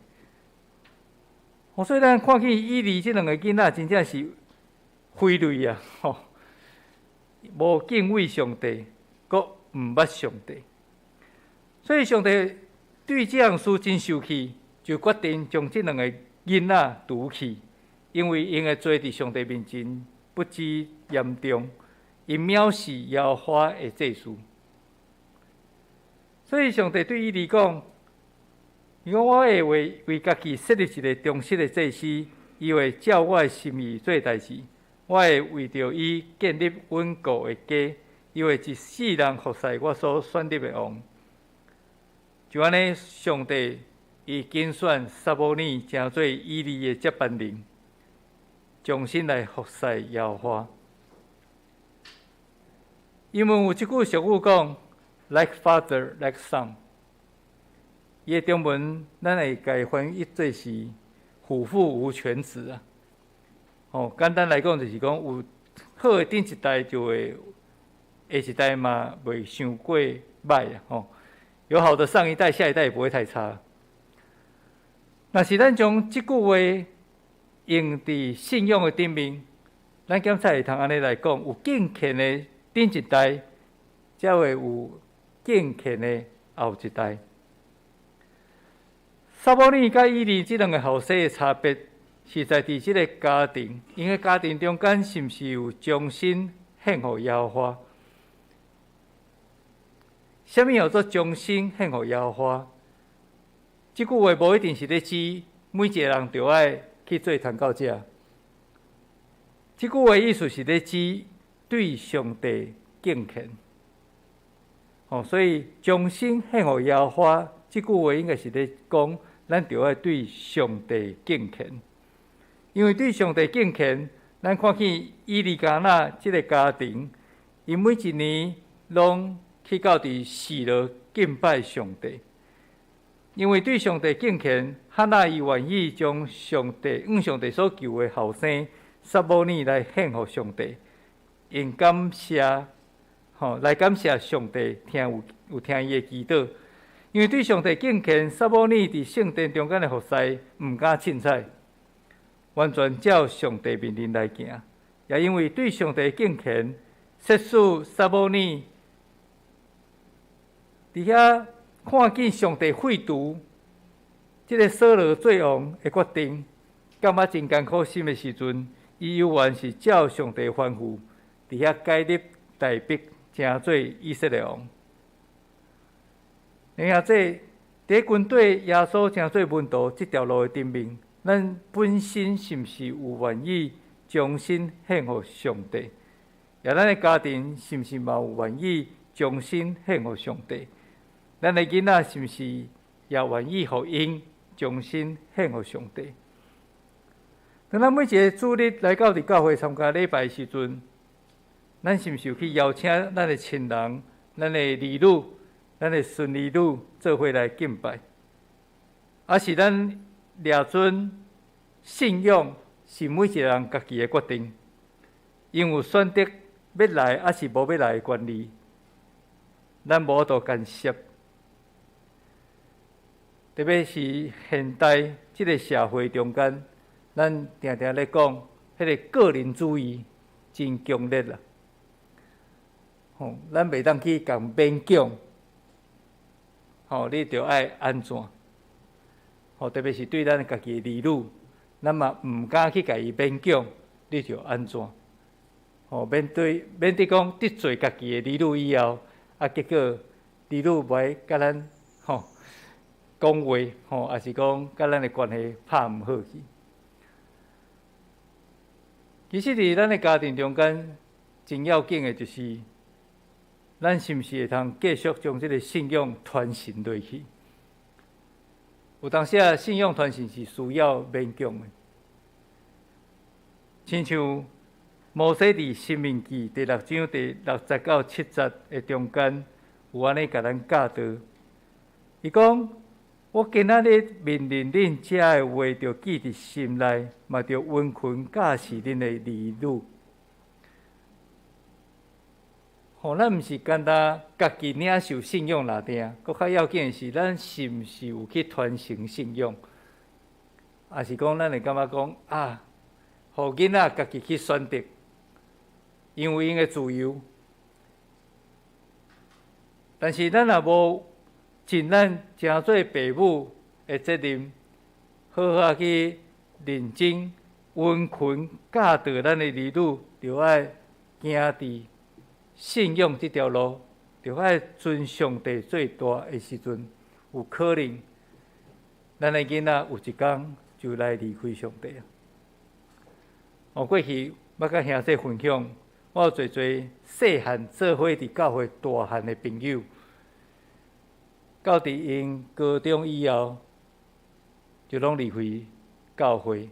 哦，所以咱看見以利這兩个囡仔真正是匪類啊！吼，無敬畏上帝，閣毋捌上帝。所以上帝對這項事真生氣，就決定將這兩个囡仔除去，因為𪜶的罪佇上帝面前不止嚴重，𪜶藐視耶和華的祭司。所以上帝對以利講：伊講我會為為家己設立一个忠實的祭司，伊會照我的心意做代誌。我會為著伊建立穩固的家，伊會一世人服侍我所選立的王。就按呢，上帝伊揀選撒母耳成做以利的接班人，重新來服侍耶和華。英文有一句俗語講：Like father, like son。伊的中文，咱會共伊翻譯做是“虎父無犬子”啊。哦，簡單來講就是講，有好的頂一代就會下一代嘛袂傷過䆀啊。吼，有好的上一代，下一代也不會太差。若是咱將這句話用佇信仰的頂面，咱檢查會通按呢來講，有敬虔的頂一代，才會有敬虔的後一代。撒母耳佮以利這兩个後生的差別，是在佇這个家庭，𪜶的家庭中間是毋是有忠心獻予耶和華？啥物叫做忠心獻予耶和華？這句話無一定是咧指每一个人著愛去做傳教者。這句話意思是咧指對上帝敬虔。哦，所以忠心獻予耶和華，這句話應該是咧講，咱著愛對上帝敬虔，因為對上帝敬虔，咱看見以利加拿這个家庭，𪜶每一年攏去到佇示羅敬拜上帝。因為對上帝敬虔，哈拿伊願意將上帝向上帝所求的後生撒母耳來獻予上帝，用感謝，吼來感謝上帝聽有有聽伊的祈禱。因為對上帝敬虔，撒母耳佇聖殿中間的服侍毋敢凊彩，完全照上帝命令來行。也因為對上帝敬虔，即使撒母耳佇遐看見上帝廢除這个掃羅做王的決定，感覺真艱苦心的時陣，伊猶原是照上帝吩咐，佇遐改立大衛成做以色列王。然後這佇跟綴耶穌成做門徒這條路的頂面，咱本身是毋是有願意將身獻予上帝？也咱的家庭是毋是嘛有願意將身獻予上帝？咱的囡仔是毋是也願意予𪜶將身獻予上帝？當咱每一个主日來到佇教會參加禮拜的時陣，咱是毋是有去邀請咱的親人、咱的兒女、咱的孫兒女做伙來敬拜？抑是咱掠準信仰是每一个人家己的決定，𪜶有選擇欲來抑是無欲來的權利，咱無法度干涉。特別是現代這个社會中間，咱定定咧講，彼个個人主義真強烈啦。吼，咱袂當去共勉強，吼，你著愛按怎？吼，特別是對咱家己的兒女，咱嘛毋敢去共伊勉強，你著按怎？吼，免對免得講得罪家己的兒女以後，啊，結果兒女無愛佮咱吼講話，吼，抑是講佮咱的關係拍毋好去。其實佇咱的家庭中間，真要緊的就是，咱是毋是會通繼續將這个信仰傳承落去？有當時啊，信仰傳承是需要勉強的。親像摩西佇《申命記》第六章第六節到七節的中間，有按呢共咱教導。伊講：我今仔日命令恁遮的話，著記佇心內，嘛著殷勤教示恁的兒女。吼，咱毋是干焦家己領受信仰爾定，閣較要緊的是，咱是毋是有去傳承信仰？抑是講咱會感覺講啊，予囡仔家己去選擇，𪜶有𪜶的自由。但是咱若無盡咱成做爸母的責任，好好去認真殷勤教導咱的兒女，著愛行佇信仰這條路，著愛尊上帝最大的時陣，有可能咱的囡仔有一工就來離開上帝啊！哦，過去捌佮兄弟分享，我有濟濟細漢做伙佇教會大漢的朋友，到佇𪜶高中以後，就攏離開教會，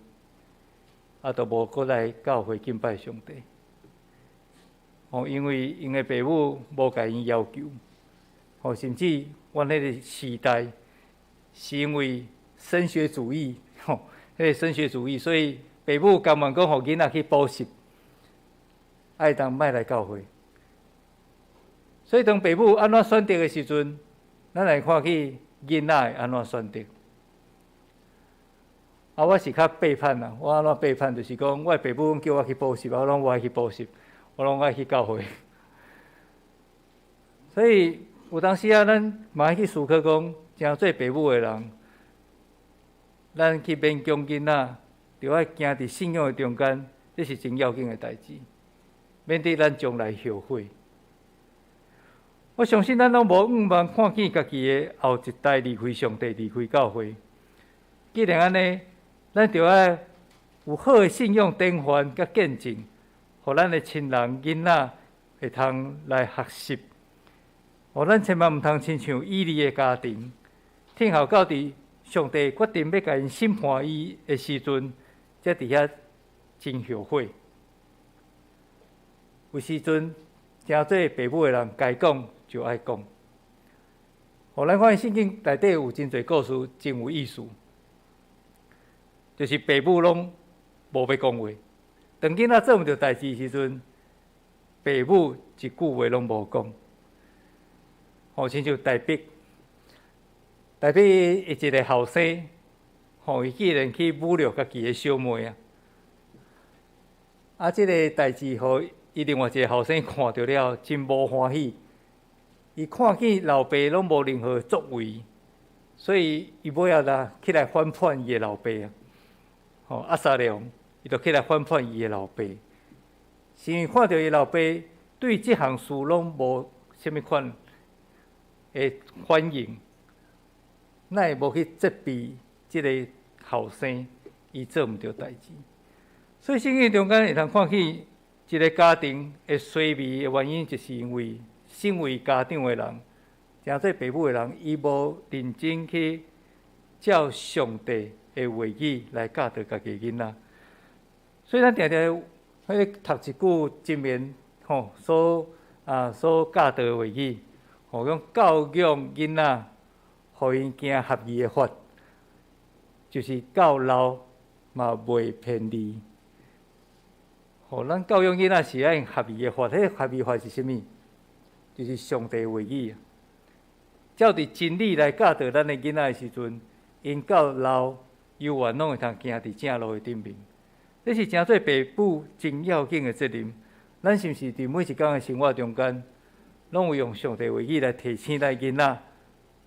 啊，都無閣來教會敬拜上帝。哦，因為𪜶的爸母無共𪜶要求，哦，甚至阮彼个時代是因為升學主義，吼，彼个升學主義，所以爸母甘願講予囡仔去補習，愛當莫來教會。所以當爸母按怎選擇的時陣，咱來看去囡仔會按怎選擇。啊，我是較背叛啦，我按怎背叛？就是講，我的爸母叫我去補習，我攏無愛去補習，我攏愛去教會。所以有當時啊，咱嘛愛去思考講，誠做爸母的人，咱去勉強囡仔，著愛行佇信仰的中間，這是真要緊的代誌，免得咱將來後悔。我相信咱攏無向望看見家己的後一代離開上帝、離開教會。既然按呢，咱著愛有好的信仰典範佮見證，予咱的親人、囡仔會通來學習。哦，咱千萬毋通親像以利的家庭，聽候到佇上帝決定欲共𪜶審判伊的時陣，才佇遐真後悔。有時陣，誠濟爸母的人該講就愛講。哦，咱看聖經內底有真濟故事，真有意思。就是爸母攏無欲講話，當囡仔做毋著代誌時陣，爸母一句話攏無講。吼，親像大衛，大衛伊一个後生，吼，伊竟然去侮辱家己的小妹啊！啊，這个代誌，予伊另外一个後生看著了，真無歡喜。伊看見老爸攏無任何作為，所以伊尾仔啦起來反叛伊的老爸啊！吼，押沙龍，伊就起來反叛伊的老爸，是因為看著伊老爸對這項事攏無啥物款的反應，哪會無去責備這个後生，伊做毋著代誌。所以聖經中間會通看見一个家庭會衰微的原因，就是因為身為家長的人，誠做爸母的人，伊無認真去照上帝的話語來教導家己囡仔。所以咱定定彼讀一句箴言，吼，所教導的話語，吼，講教養囡仔，予𪜶行合宜的法，就是到老嘛袂偏離。吼，咱教養囡仔是愛用合宜的法，彼个合宜法是啥物？就是上帝話語。照佇真理來教導咱的囡仔的時陣，𪜶到老猶原攏會通行佇正路的頂面。這是誠做爸母真要緊的責任。咱是毋是佇每一工的生活中間，攏有用上帝話語來提醒咱囡仔，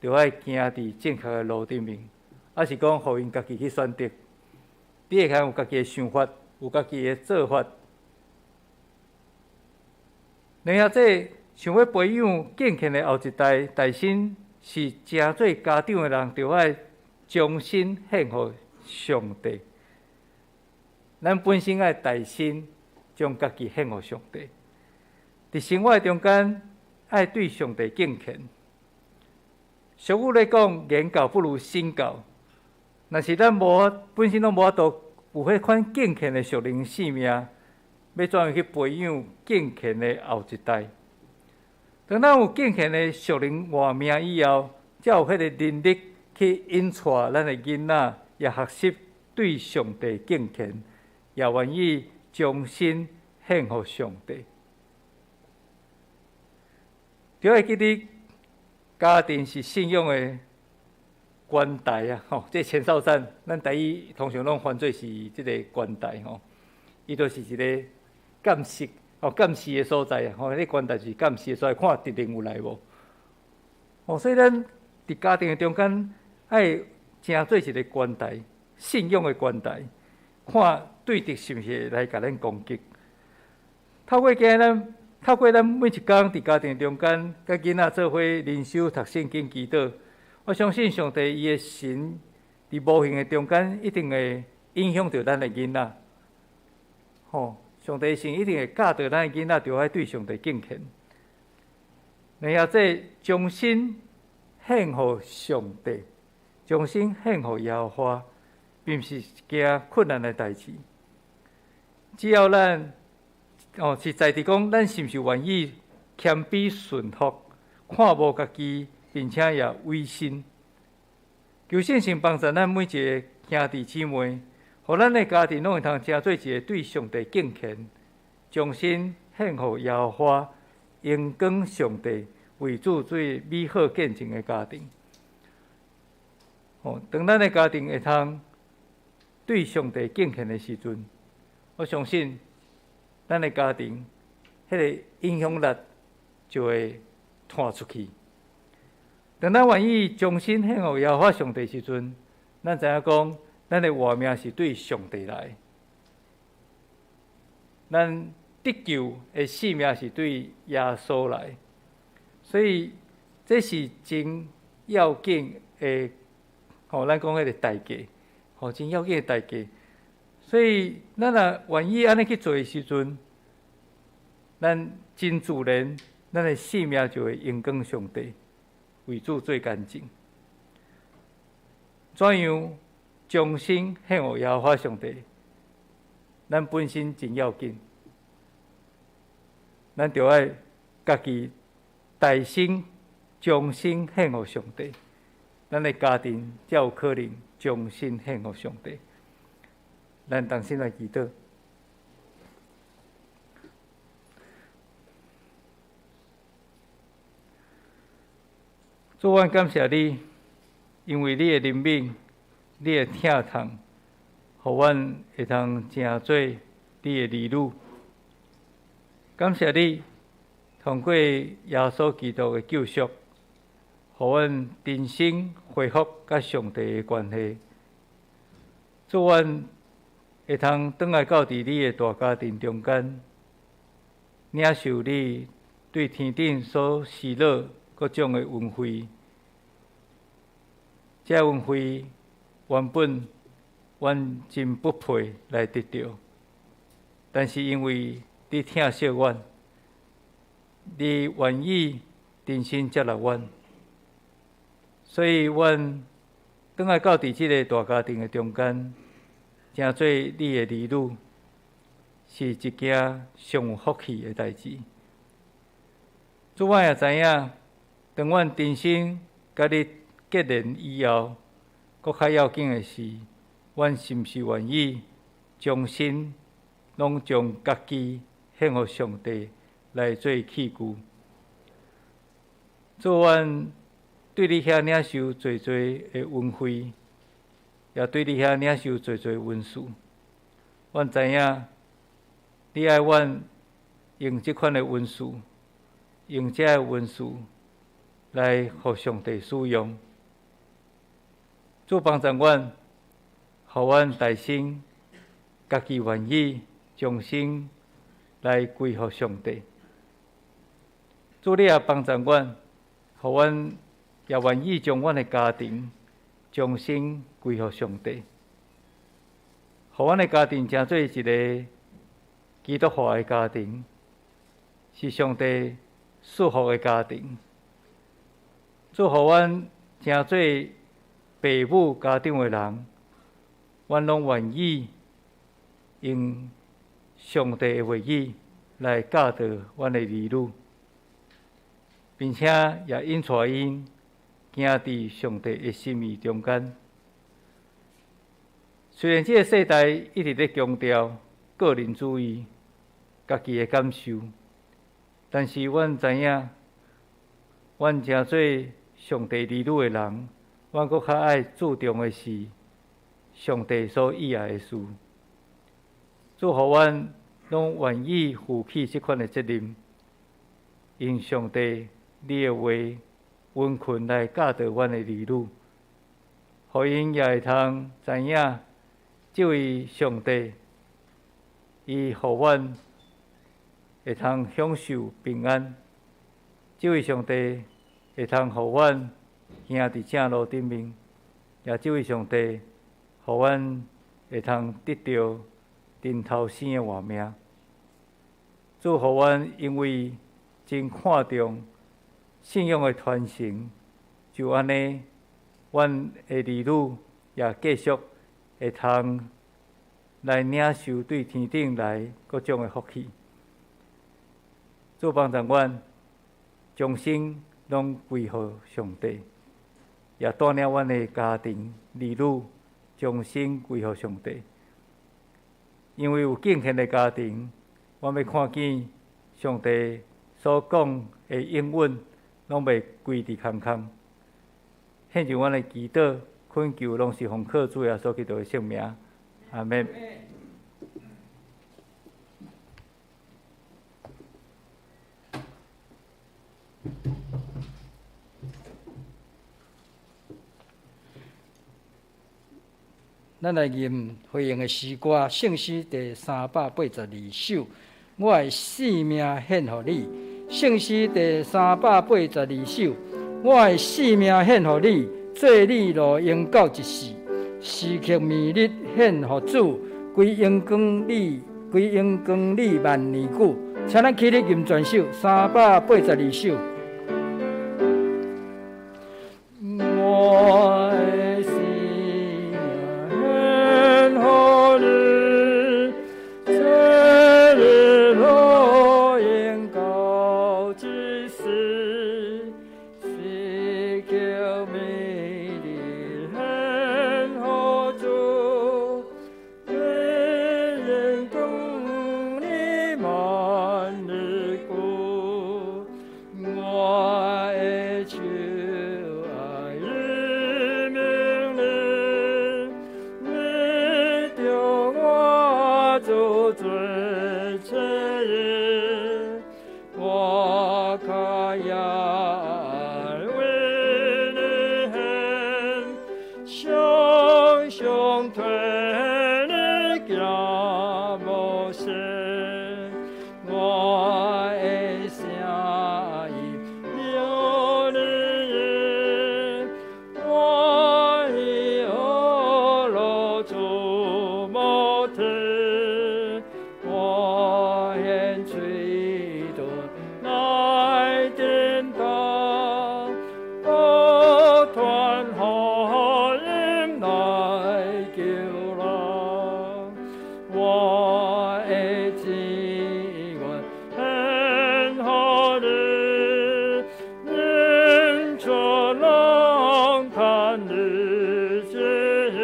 著愛行佇正確的路頂面，抑是講予𪜶家己去選擇？你會通有家己的想法，有家己的做法。另外，這想欲培養敬虔的後一代，大身是誠做家長的人，著愛將身獻予上帝。咱本身愛代身將家己獻予上帝，佇生活中間愛對上帝敬虔。俗語咧講，言教不如身教。若是咱無本身攏無法度有彼款敬虔的屬靈性命，欲怎樣去培養敬虔的後一代？當咱有敬虔的屬靈活命以後，才有彼個能力去引帶咱的囡仔，也學習對上帝敬虔，也願意將身獻予上帝。著愛記得，家庭是信仰的關台啊！吼，這前哨站，咱台語通常攏翻做是這个關台吼，伊就是一个監視哦，監視的所在啊！吼，彼關台是監視的所在，看敵人有來無？哦，所以咱佇家庭的中間，愛成做一个關台，信仰的關台，看對敵是毋是來共咱攻擊。透過咱每一工佇家庭中間，佮囡仔做伙靈修、讀聖經、祈禱，我相信上帝伊的神佇佇無形的中間，一定會影響著咱的囡仔。吼，上帝聖一定會教導咱的囡仔，著愛對上帝敬虔。然後這將身獻予上帝，將身獻予耶和華，並毋是一件困難的代誌。只要咱哦，是在佇講，咱是毋是願意謙卑順服，看無家己，並且也委身。求聖神幫助咱每一个兄弟姊妹，予咱的家庭攏會通成做一个對上帝敬虔、將身獻予耶和華、榮光上帝為主最美好見證的家庭。哦，當咱的家庭會通對上帝敬虔的時陣，我相信咱的家庭彼个影響力就會傳出去。當咱願意將身獻予耶和華上帝時陣，咱知影講，咱的活命是對上帝來，咱得救的性命是對耶穌來，所以這是真要緊的。吼，咱講彼個代價，吼，真要緊的代價。所以咱若願意按呢去做的時陣，咱真自然，咱的性命就會榮光上帝，為主做見證。怎樣將身獻予耶和華上帝？咱本身真要緊，咱著愛家己代身將身獻予上帝，咱的家庭才有可能將身獻予上帝。咱同心來祈禱。主，阮感謝你，因為你的憐憫、你的疼痛，予阮會通成做你的兒女。感謝你，通過耶穌基督的救贖，予阮重新恢復佮上帝的關係。主，阮會通轉來到佇你的大家庭中間，領受你對天頂所施予各種的恩惠。這恩惠原本阮真不配來得著，但是因為你疼惜阮，你願意重新接納阮，所以阮轉來到佇這个大家庭的中間，成做你的兒女，是一件上有福氣的代誌。主，我也知影，當阮重新佮你結連以後，閣較要緊的是，阮是毋是願意將身攏將家己獻予上帝來做器具？主，阮對你遐領受濟濟的恩惠，也對你遐領受濟濟恩賜。阮知影，你愛阮用這款的恩賜，用這个恩賜來予上帝使用。主幫助阮，予阮大心家己願意將心來歸予上帝。主，你也幫助阮，予阮也願意將阮的家庭將心歸予上帝，予阮的家庭成做一个基督化的家庭，是上帝祝福的家庭。主，予阮成做父母家長的人，阮攏願意用上帝的話語來教導阮的兒女，並且也引帶𪜶行佇上帝的心意中間。雖然這个世代一直咧強調個人主義、家己的感受，但是阮知影，阮成做上帝兒女的人，阮閣較愛注重的是上帝所喜愛的事。主，予阮攏願意負起這款的責任，用上帝你的話溫馨來教導阮的兒女，予𪜶也會通知影，這位上帝，伊予阮會通享受平安，這位上帝會通予阮行佇正路頂面。也這位上帝，予阮會通得著陣頭生的活命。主予阮因為真看重信仰的傳承，就按呢，阮的兒女也繼續會通來領受對天頂來各種的福氣。主幫助阮，終生攏歸予上帝，也帶領阮的家庭兒女終生歸予上帝。因為有敬虔的家庭，我欲看見上帝所講的應允，攏袂規佇空空。獻上阮的祈禱、懇求，攏是奉靠主耶穌基督的聖名。阿們。咱來吟回應的詩歌，聖詩第382首。我的性命獻予你，聖詩第382首。我的性命獻予你，做你路用到一世，時刻暝日獻予主，歸榮光你，歸榮光你萬年久。請咱起立吟全首382首。我的性命獻予你，做你路用到一世，時刻暝日獻予主，歸榮光你萬年久。我的手愛明你，你著我做最切意，我較也為你獻，常常替你行無息。我的聲音有你，我以何路出無天，我願吹動來叮當，不斷福音來救人。我的志願獻予你，認出浪看你旨意，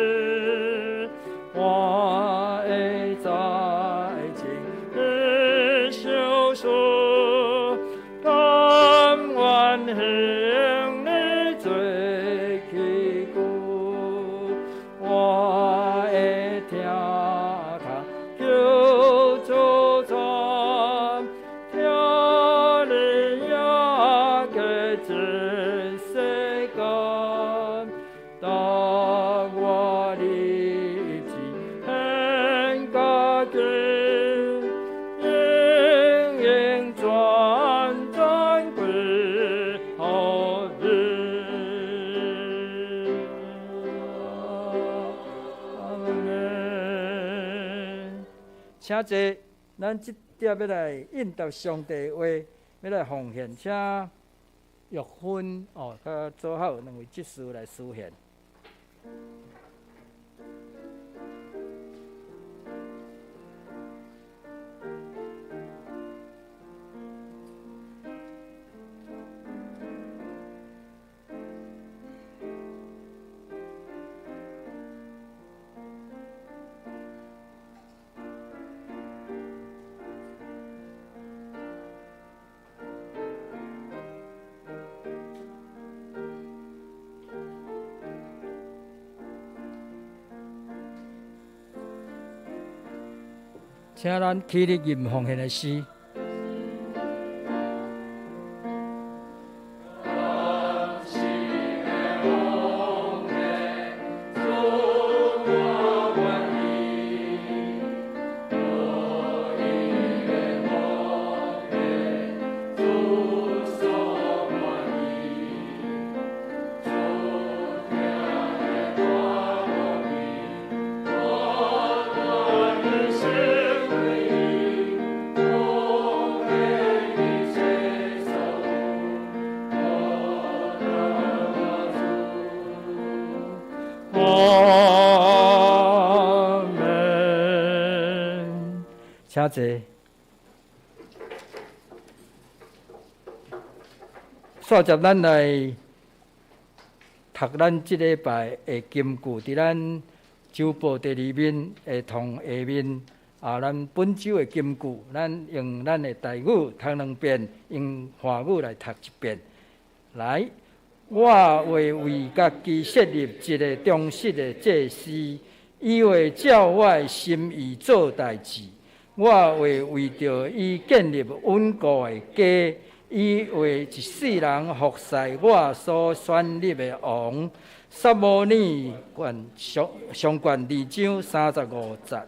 我的在情的修書，甘願行你做器具，我的聽他求主傳，聽你也過這世間，當我立志獻家己，永永轉轉歸予你。阿們。請坐，咱這碟欲來應答上帝的話，欲來奉獻，請玉芬哦，佮祖孝兩位執事來司獻。請咱起立吟奉獻的詩。主請坐。煞接咱來讀咱這禮拜的金句，佇咱周報第二面的同下面啊，咱本週的金句，咱用咱的台語讀兩遍，用華語來讀一遍。來，我會為家己設立一个忠實的祭司，伊會照我的心意做代誌。我會為著伊建立穩固的家，伊會一世人服侍我所選立的王。撒母耳卷上上卷二章三十五節，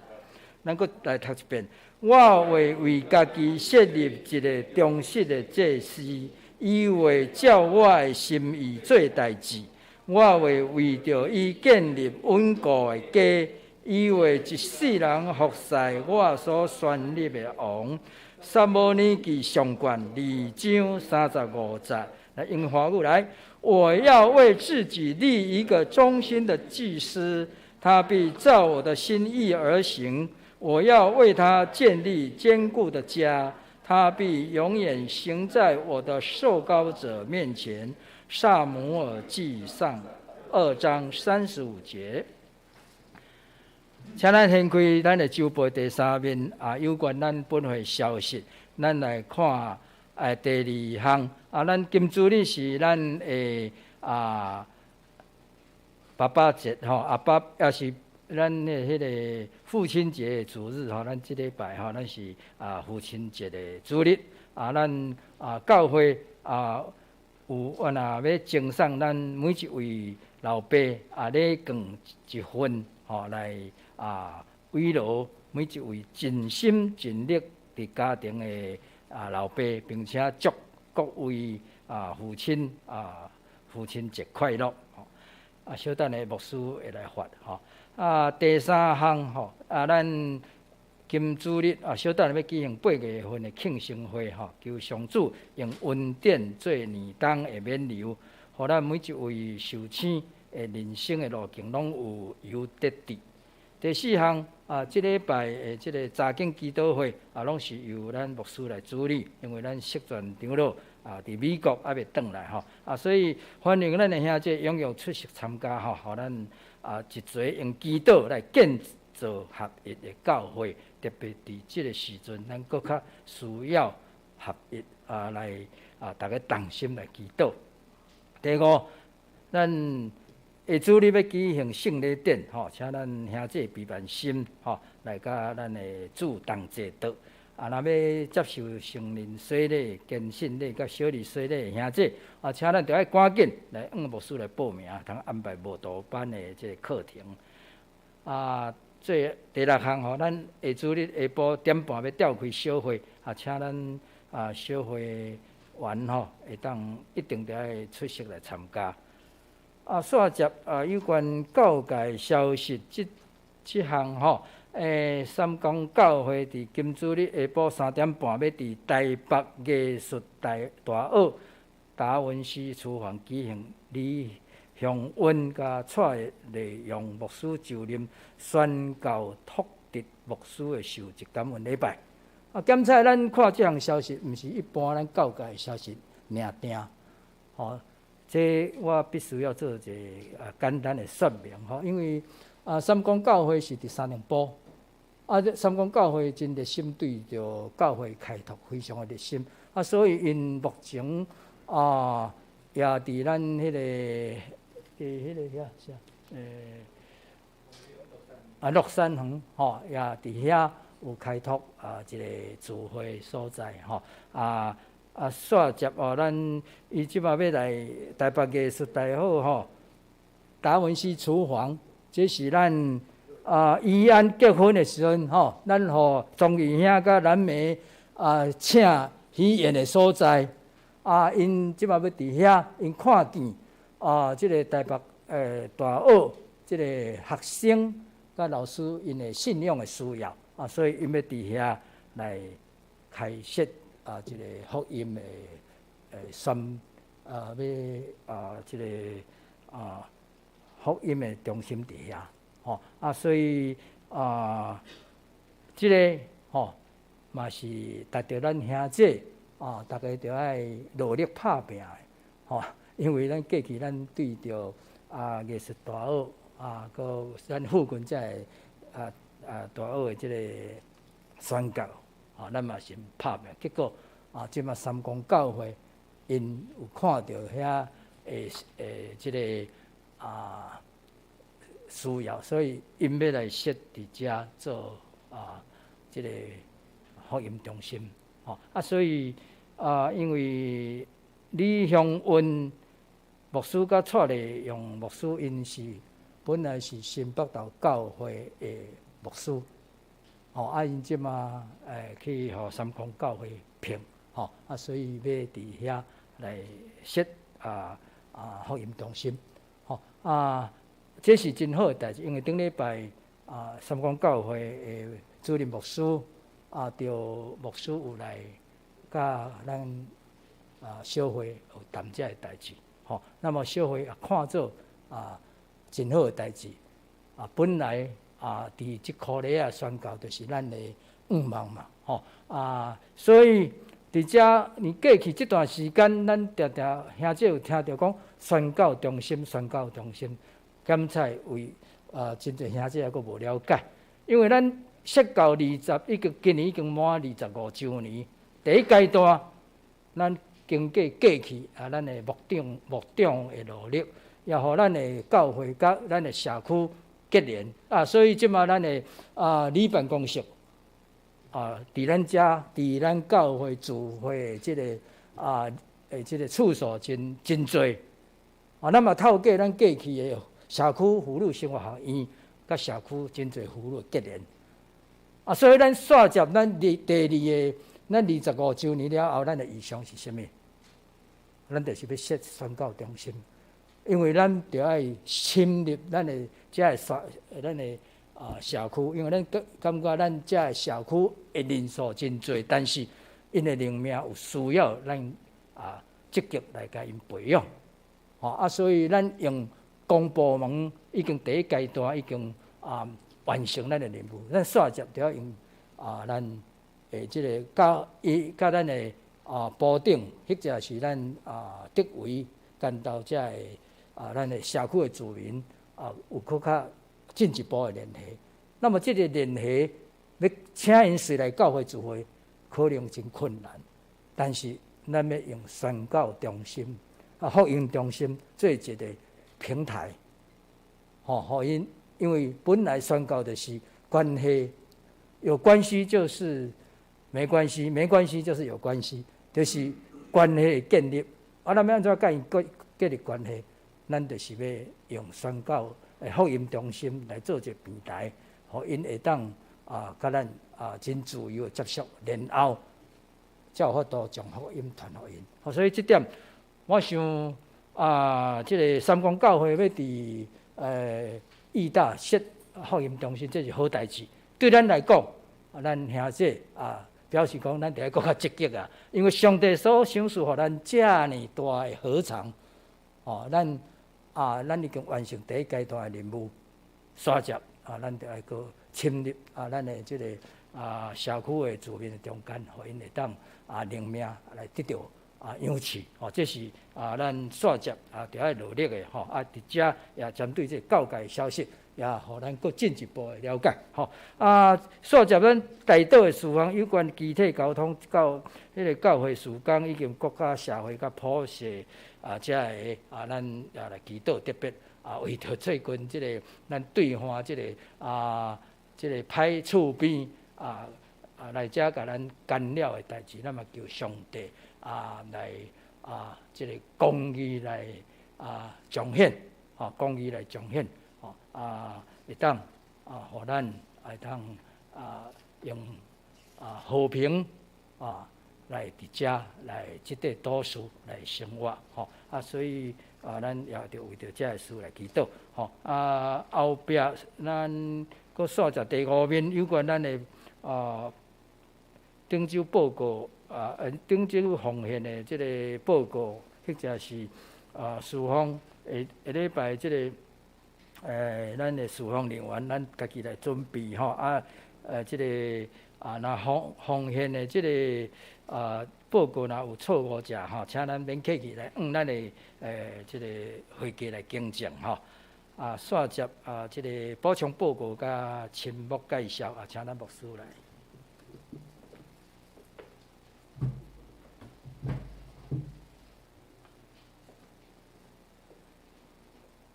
咱閣來讀一遍。我會為家己設立一个忠實的祭司，伊會照我的心意做代誌。我會為著伊建立穩固的家，伊會一世人服侍我所選立的王。撒母耳記上卷二章三十五節，來用華語來。我要為自己立一個忠心的祭司，他必照我的心意而行。我要為他建立堅固的家，他必永遠行在我的受膏者面前。撒母耳記上二章三十五節。請咱掀開咱的週報第三面啊，有關咱本會消息，咱來看第二項啊，咱今主日是咱的啊爸爸節吼，阿爸也是咱的彼个父親節的主日吼，咱這禮拜吼，咱是啊父親節的主日啊，咱啊教會啊有啊若欲贈送咱每一位老爸啊禮券一份吼來啊慰勞每一位盡心盡力佇家庭的啊老爸，並且祝各位啊父親啊父親節快樂。啊，小等下牧師會來發吼。啊，第三項吼，啊，咱今主日啊，小等下欲舉行八月份的慶生會吼，求上主用恩典做年終的勉勵，予咱每一位受請的人生的路徑攏有油得致。第四項啊，這禮拜的這个查經祈禱會啊，攏是由咱牧師來主理，因為咱釋傳長老啊，佇美國猶未轉來吼，啊，所以歡迎咱的兄弟踴躍出席參加吼，予咱啊一齊用祈禱來建造合一的教會，特別佇這个時陣，咱閣較需要合一啊，來啊，逐家同心來祈禱。第五，咱下主日欲舉行聖禮典吼，請咱兄弟彼萬心吼來佮咱的主同齊禱。啊，若欲接受成人洗禮、堅信禮佮小兒洗禮的兄弟，啊，請咱著愛趕緊來向牧師來報名，通安排慕道班的這个課程。啊，最第六項吼，咱下主日下晡點半欲召開小會，啊，請咱啊小會員吼會當一定著愛出席來參加。啊，煞接啊，有關教界消息，這這項吼，三江教會佇今主日下晡三點半，欲佇台北藝術大大學達文西廚房舉行李雄恩佮蔡麗陽牧師就任宣教拓殖牧師的受職感恩禮拜。啊，檢查咱看這項消息，毋是一般咱教界的消息爾定，吼。這我必須要做一个啊簡單的說明吼，因為啊三光教會是佇三重埔，啊這三光教會真熱心對著教會開拓非常的熱心，啊所以𪜶目前啊也佇咱彼个彼个遐啥啊樂山園吼，也佇遐有開拓啊一个聚會所在吼啊。啊，煞接哦，咱伊這擺欲來台北藝術大學吼，達文西廚房，這是咱啊怡安結婚的時陣吼，咱予莊義兄佮蘭梅啊請喜宴的所在。啊，𪜶這擺欲佇遐，𪜶看見啊，這个台北大學這个學生佮老師𪜶的信仰的需要啊，所以𪜶欲佇遐來開設。啊，這个福音的宣啊，欲啊，這个啊福音的中心佇遐，吼啊，所以啊，這个吼嘛是值著咱兄姐啊，逐家著愛努力拍拚的，吼，因為咱過去咱對著啊藝術大學啊，閣咱附近遮个大學的這个宣教，啊，咱嘛是拍拚，結果啊，這馬三光教會𪜶有看著遐的這个需要，所以𪜶欲來設佇遮做這个福音中心，吼啊，所以啊，因為李香雲牧師佮蔡麗勇牧師，𪜶是本來是新北投教會的牧師，吼啊，𪜶這馬去予三光教會聘，吼啊，所以欲佇遐來設福音中心，吼啊，這是真好的代誌，因為頂禮拜三光教會的主任牧師趙牧師有來佮咱小會有談這个代誌，吼，那麼小會也看做真好的代誌，本來佇這箍里仔宣教就是咱的願望嘛，吼啊，所以佇遮你過去這段時間，咱定定兄姊有聽著講宣教中心，宣教中心，敢才為真濟兄姊猶閣無了解，因為咱設教二十，已經今年已經滿25週年，第一階段，咱經過過去咱的牧長的努力，也予咱的教會佮咱的社區結連啊，所以這馬咱的里辦公室佇咱遮，佇咱教會聚會的這个的這个處所真真濟啊，咱嘛透過咱過去的社區婦女生活學院，佮社區真濟婦女結連啊，所以咱煞接咱二第二个，咱25週年了後，咱的異象是啥物？咱就是欲設宣教中心，因為咱著愛深入咱的遮个社，咱的社區，因為咱感感覺咱遮个社區的人數真濟，但是𪜶的靈命有需要咱積極來共𪜶培養，吼啊，所以咱用公部門已經第一階段已經完成咱的任務，咱煞接著愛用咱的這个佮伊佮咱的部長，或者是咱德維干到遮个咱的社區的住民有閣較進一步的聯繫。那麼這个聯繫欲請𪜶隨來教會聚會，可能真困難。但是咱欲用宣教中心福音中心做一个平台，吼，予𪜶，因為本來宣教就是關係，有關係就是沒關係，沒關係就是有關係，就是關係的建立。啊，咱欲按怎佮𪜶建立關係？咱就是欲用宣教的福音中心來做一個平台，予𪜶會當佮咱真自由的接觸，然後才有法度將福音傳予𪜶。吼，所以這點我想這个三光教會欲佇義大設福音中心，這是好代誌。對咱來講，咱兄姊表示講，咱著愛閣較積極啊！因為上帝所賞賜予咱遮爾大的禾場，哦，咱已經完成第一階段的任務，煞接咱著愛閣深入咱的這个社區的住民的中間，予𪜶會當靈命來得著養賜，吼，這是咱煞接著愛努力的吼。啊，佇遮也針對這個教界消息，也予咱閣進一步的了解，吼。啊，煞接咱大島的事項有關機體交通到彼个教會事工，以及國家社會佮普世遮个咱也來祈禱，特別為著最近這个咱對岸這个這个歹厝邊來遮共咱干擾的代誌，咱嘛求上帝來這个公義來彰顯，吼，公義來彰顯，吼會當予咱會當用和平來佇遮來這塊都市來生活，吼啊，所以咱也著為著這个事來祈禱，吼啊，後壁咱閣煞接第五面有關咱的頂週報告頂週奉獻的這个報告，或者是事奉下下禮拜這个咱的事奉人員，咱家己來準備吼啊。這个啊，若奉獻的這个啊報告若有錯誤者吼，請咱免客氣來向咱的這个會計來更正吼。啊，煞接啊，這个補充報告佮親牧介紹啊，請咱牧師來。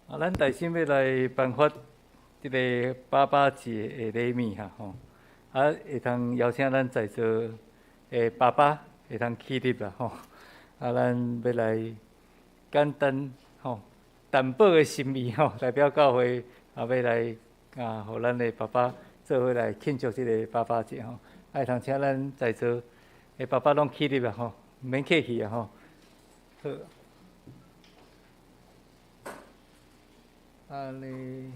啊，咱大先欲來頒發這个爸爸節的禮物哈吼，啊，會通邀請咱在座的爸爸會通起立啦吼，啊，咱欲來簡單吼淡薄的心意吼，代表教會啊，欲來啊，予咱的爸爸做伙來慶祝這个爸爸節吼，啊，會通請咱在座的爸爸攏起立啦吼，毋免客氣啊吼，好。按呢，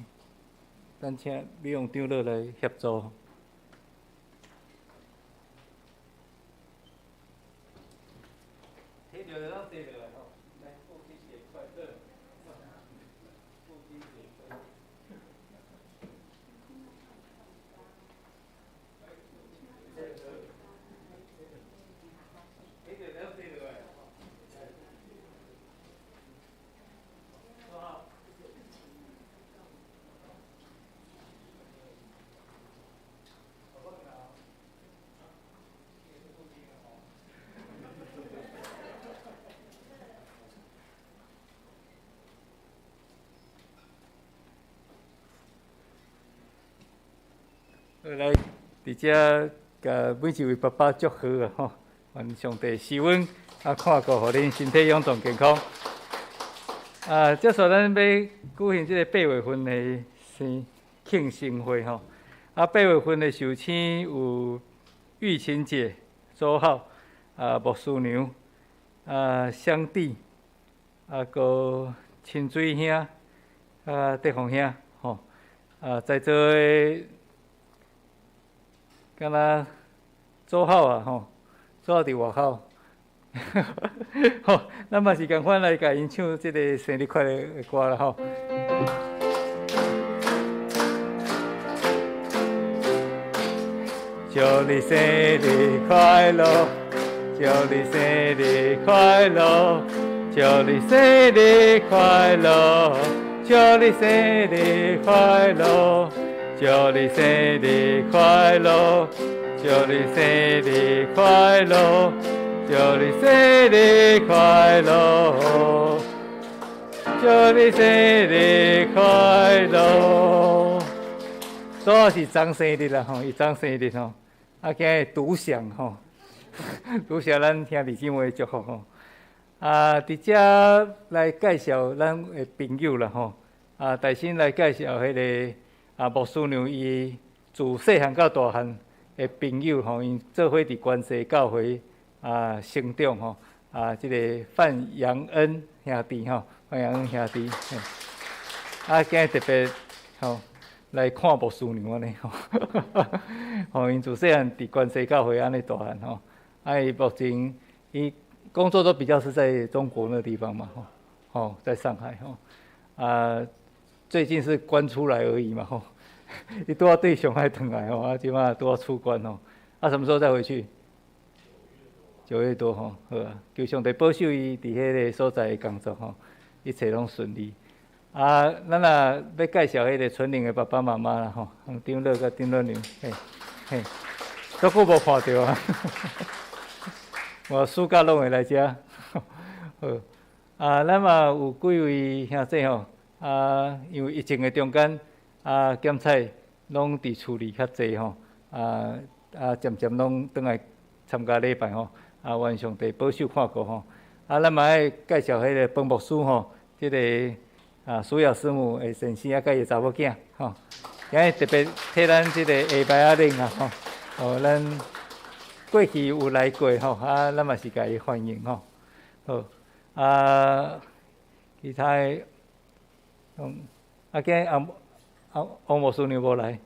咱請美容長老來協助。摕著就當坐落來吼，來，父親節快樂！父親節快樂！摕著就當坐落來。來，佇遮共每一位爸爸祝賀啊！吼，願上帝賜阮啊，看顧，予恁身體勇壯健康。啊，接續咱欲舉行這个八月份的生慶生會吼。啊，八月份的壽星有玉琴姐、周浩、啊牧師娘、啊香弟、啊閣清水兄、啊德宏兄吼。啊，在座的。敢若周浩啊吼，周浩佇外口，吼，咱嘛是仝款來共𪜶唱這个生日快樂的歌啦吼。祝你生日快樂，祝你生日快樂，祝你生日快樂，祝你生日快樂。祝你生日快樂，祝你生日快樂，祝你生日快樂，祝你生日快樂。主要是昨生日啦吼，伊昨生日吼，啊今日獨享吼，獨享咱兄弟姊妹的祝福吼。啊，佇遮來介紹咱的朋友啦吼，啊，大先來介紹彼个。啊，牧師娘伊自細漢到大漢的朋友吼，𪜶做伙佇關西教會啊成長吼，啊，這个范揚恩兄弟吼，范揚恩兄弟，啊，今日特別吼來看牧師娘按呢吼，吼，𪜶自細漢佇關西教會按呢大漢吼，啊，伊目前伊工作都比較是在中國那個地方嘛吼，吼，在上海吼，啊。最近是關出來而已嘛吼，伊拄仔對上海轉來吼，啊，這擺拄仔出關吼，啊，什麼時候再回去？9月多吼，好啊，求上帝保守伊佇彼个所在的工作吼，一切攏順利。啊，咱也欲介紹彼个純玲的爸爸媽媽啦吼，長老佮長老娘，嘿，嘿，足久無看著啊，我暑假攏會來遮，好，啊，咱嘛有幾位兄弟吼。啊，因為疫情的中間，啊，檢採攏佇厝裡較濟吼，啊啊，漸漸攏轉來參加禮拜吼，啊，願上帝保守看顧吼。啊，咱嘛愛介紹彼個彭牧師吼，這个啊，蘇雅師母的先生啊，佮伊的查某囝吼，今日特別替咱這个下擺仔領啊吼，哦，咱過去有來過吼，啊，咱嘛是共伊歡迎吼，好，啊，其他的。啊，今日阿阿王牧師娘無來，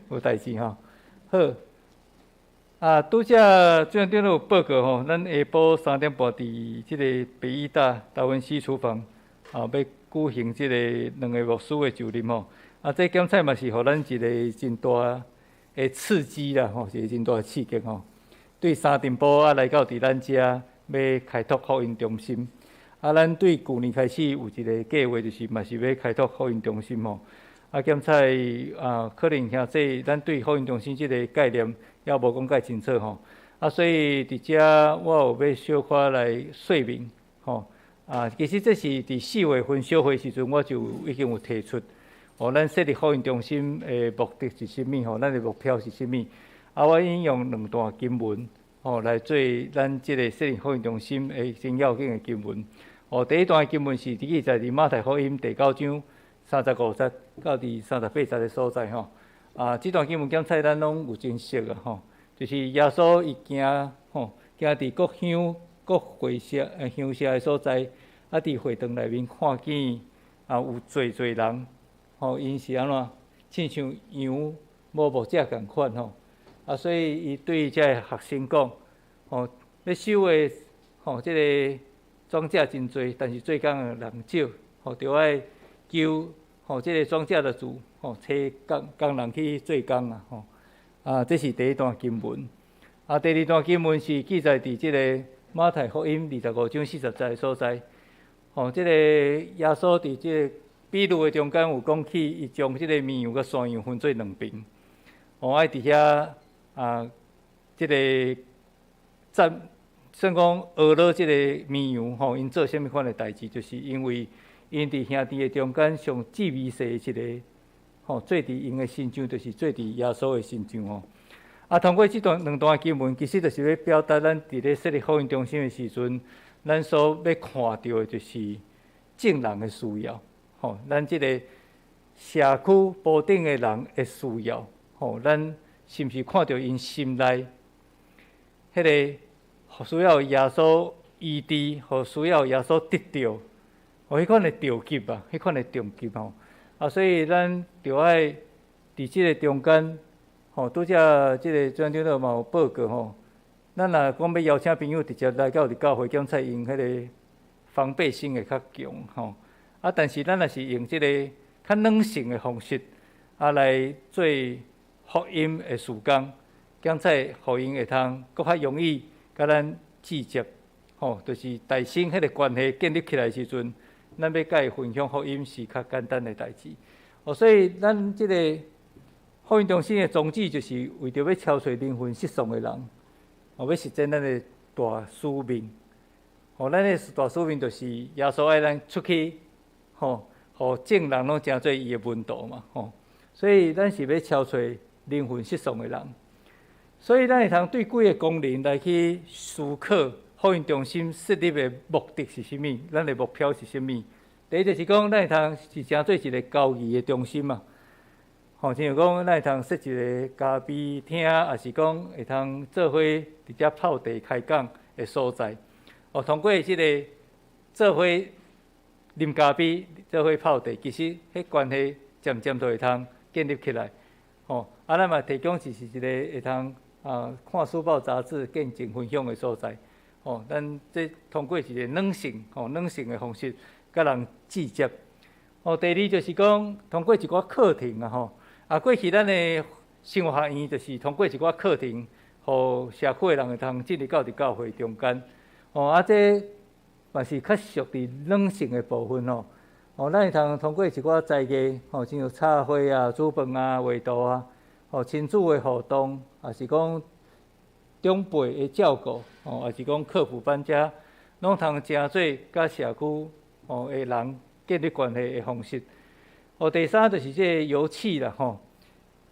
無代誌吼。好，啊，拄才主任長老有報告吼，咱下晡3點半佇這个北醫大達文西廚房啊，欲舉行這个兩个牧師的就任吼。啊，這檢採嘛是予咱一个真大的刺激啦，吼，是一個真大的刺激吼。對三重埔啊來到佇咱遮欲開拓福音中心，啊，咱對舊年開始有一個計劃，就是嘛是欲開拓福音中心吼。啊，檢採啊，可能兄弟咱對福音中心這个概念猶無講介清楚吼。啊，所以佇遮我有欲小可來說明吼。啊，其實這是佇4月份小會時陣，我就已經有提出，哦，咱設立福音中心的目的是啥物吼？咱的目標是啥物？啊，我引用兩段經文吼來做咱這個設立福音中心的真要緊的經文。哦，第一段經文是記載佇馬太福音第九章35節到佇38節的所在吼。啊，這段經文檢採咱攏有真熟啊吼，就是耶穌伊行吼，行佇各鄉各會社鄉社的所在，啊，佇會堂內面看見啊有濟濟人，吼，𪜶是按怎，親像羊無牧者仝款吼，啊，所以伊對這个學生講，吼，欲收的吼，這个莊稼真濟，但是做工的人少，吼，著愛求吼，這个莊稼的主，吼，差工工人去做工啊，吼，啊，這是第一段經文。啊，第二段經文是記載佇這个馬太福音25章40節的所在。吼，這个耶穌佇這个比喻的中間有講起，伊將這個綿羊佮山羊分做兩爿。吼，愛佇遐啊，這个讚算講學了這個綿羊吼，𪜶做啥物款的代誌，就是因為𪜶佇兄弟的中間上至微細的一个，吼，做佇𪜶的身上，就是做佇耶穌的身上吼。啊，通過這段兩段經文，其實就是欲表達咱佇咧設立福音中心的時陣，咱所欲看著的就是眾人的需要，吼，咱這个社區埔頂的人的需要，吼，咱是毋是看著𪜶心內彼个需要耶穌醫治，予需要耶穌得著，予彼款的著急啊，彼款的著急吼，啊，所以咱著愛佇這个中間，吼，拄才這个專長老嘛有報告吼，咱若講欲邀請朋友直接來到佇教會檢採，𪜶彼个防備心會較強吼。啊，但是咱若是用這个較軟性的方式，啊來做福音的事工，檢採予𪜶會通閣較容易共咱接觸，吼，就是大先彼个關係建立起來的時陣，咱欲共伊分享福音是較簡單的代誌。哦，所以咱這个福音中心的宗旨就是為著欲超揣靈魂失喪的人，哦，欲實踐咱的大使命。哦，咱的大使命就是耶穌愛咱出去，吼，予眾人攏成做伊的門徒嘛，吼。所以咱是欲超揣靈魂失喪的人。所以咱會通對幾个功能來去思考福音中心設立的目的是啥物？咱的目標是啥物？第一就是講，咱會通是成做一个交誼的中心嘛。吼，親像講，咱會通設一个咖啡廳，抑是講會通做伙佇遮泡茶開講的所在。哦，通過這个做伙啉咖啡、做伙泡茶，其實彼關係漸漸就會通建立起來。吼，啊，咱嘛提供是一个會通啊看書報雜誌、見證分享的所在。吼，咱這通過一个軟性、吼軟性的方式，佮人接觸。哦，第二就是講通過一寡課程啊，吼。啊，過去咱的生活學院就是通過一寡課程，予社區的人會通進入到佇教會中間。哦，啊，這嘛是較屬佇軟性的部分吼。哦，咱會通通過一寡才藝，吼，親像插花啊、煮飯啊、畫圖啊，吼，親子的互動，抑是講長輩的照顧，吼，抑是講課輔班遮，攏通成做佮社區吼的人建立關係的方式。哦，第三就是這个遊戲啦，吼。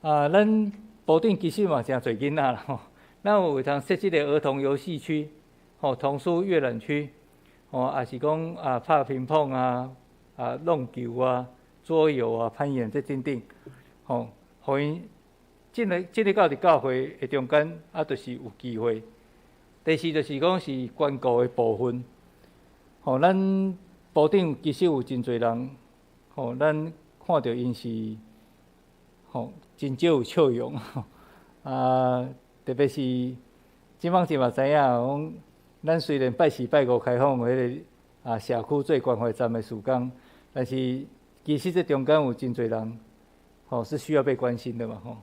啊，咱埔頂其實嘛誠濟囡仔啦，吼。咱有會通設這个兒童遊戲區，吼，童書閱覽區，吼，抑是講啊拍乒乓啊、啊弄球啊、桌遊啊、攀岩這等等，吼，予𪜶進入到佇教會的中間，啊，就是有機會。第四就是講是關顧的部分，吼，咱埔頂其實有真濟人，吼，咱看著𪜶是，吼，真少有笑容，啊，特別是這擺這嘛知影講，咱雖然拜四拜五開放彼个啊社區做關懷站的事工，但是其實這中間有真濟人，吼，是需要被關心的嘛，吼。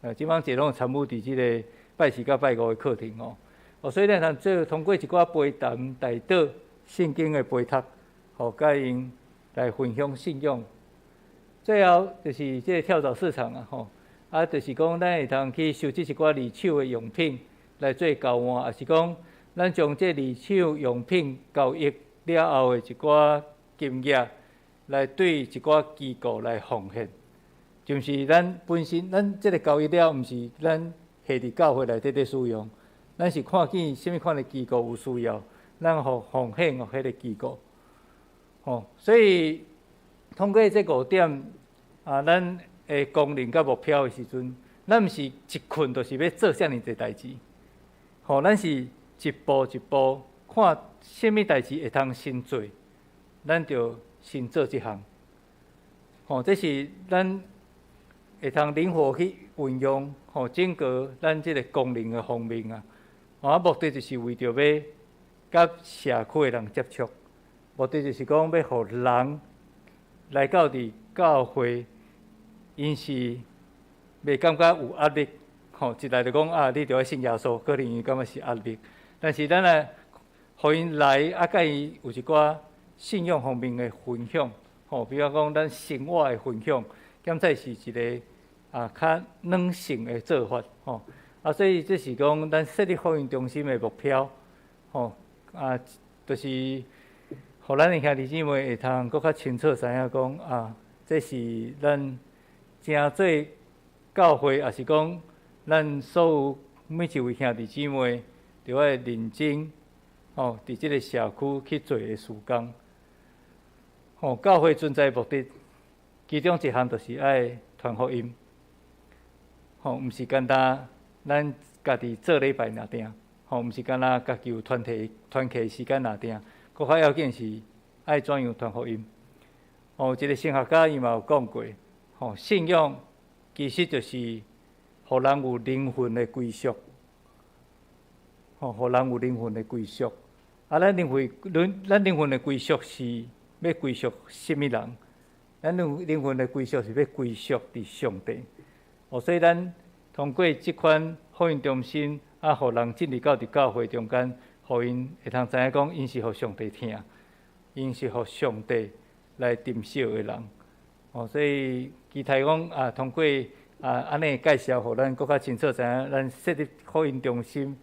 這擺這攏參與佇這个拜四佮拜五的課程吼。哦，所以咱通做通過一寡杯談、代禱、聖經的陪讀，予佮𪜶來分享信仰。最後就是這个跳蚤市場啊，吼，啊，就是講咱會通去收集一寡二手的用品來做交換，抑是講咱將這二手用品交易了後的一寡金額，來對一寡機構來奉獻。就是咱本身，咱這个交易了，毋是咱下佇教會內底咧使用，咱是看見啥物款的機構有需要，咱予奉獻予彼个機構。吼，所以通過這五點啊，咱的功能佮目標的時陣，咱毋是一困就是欲做遮爾濟代誌。吼，咱是一步一步看啥物代誌會通先做，咱就先做這項。吼，這是咱會通靈活去運用，吼，整個咱這个功能的方面啊。啊，目的就是為著欲佮社區的人接觸，目的就是講欲予人來到佇教會，𪜶是袂感覺有壓力，吼，一來就講啊，你著愛信耶穌，可能伊感覺是壓力。但是咱若予𪜶來，啊，佮伊有一寡信仰方面的分享，吼，比如講咱生活的分享，敢才是一个啊較軟性的做法，吼。啊，所以這是講咱設立福音中心的目標，吼，啊，就是予咱的兄弟姊妹會通閣較清楚知影講啊，這是咱成做教會，抑是講咱所有每一位兄弟姊妹，著愛認真，吼，佇這个社區去做的事工。吼，教會存在目的，其中一項就是愛傳福音。吼，毋是干焦咱家己做禮拜爾定，吼，毋是干焦家己有團體團契時間爾定，閣較要緊是愛怎樣傳福音。吼，一个神學家伊嘛有講過，吼，信仰其實就是予人有靈魂的歸屬，吼，予人有靈魂的歸屬。啊，咱靈魂的歸屬是欲歸屬啥物人？咱靈魂的歸屬是欲歸屬佇上帝。哦，所以咱通過這款福音中心，啊，予人進入到佇教會中間，予𪜶會通知影講，𪜶是予上帝疼，𪜶是予上帝來珍惜的人。哦，所以期待講啊，通過啊按呢介紹，予咱閣較清楚知影，咱設立福音中心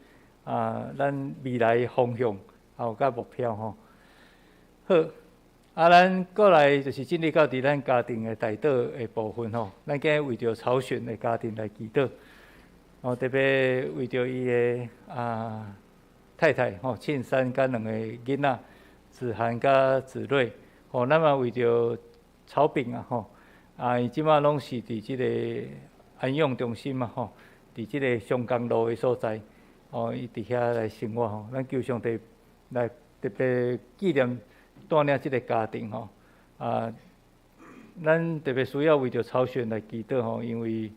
啊，咱未來的方向還有佮目標吼。好，啊，咱過來就是進入到佇咱家庭的代禱的部分吼。咱今日為著曹選的家庭來祈禱，哦，特別為著伊的啊太太吼，慶山佮兩个囡仔子涵佮子睿，吼，咱嘛為著曹炳啊吼，啊，伊這擺攏是佇這个安養中心嘛吼，佇這个松江路的所在，哦，伊佇遐來生活吼。咱求上帝來特別紀念帶領這个家庭吼，啊，咱特別需要為著曹選來祈禱吼，因為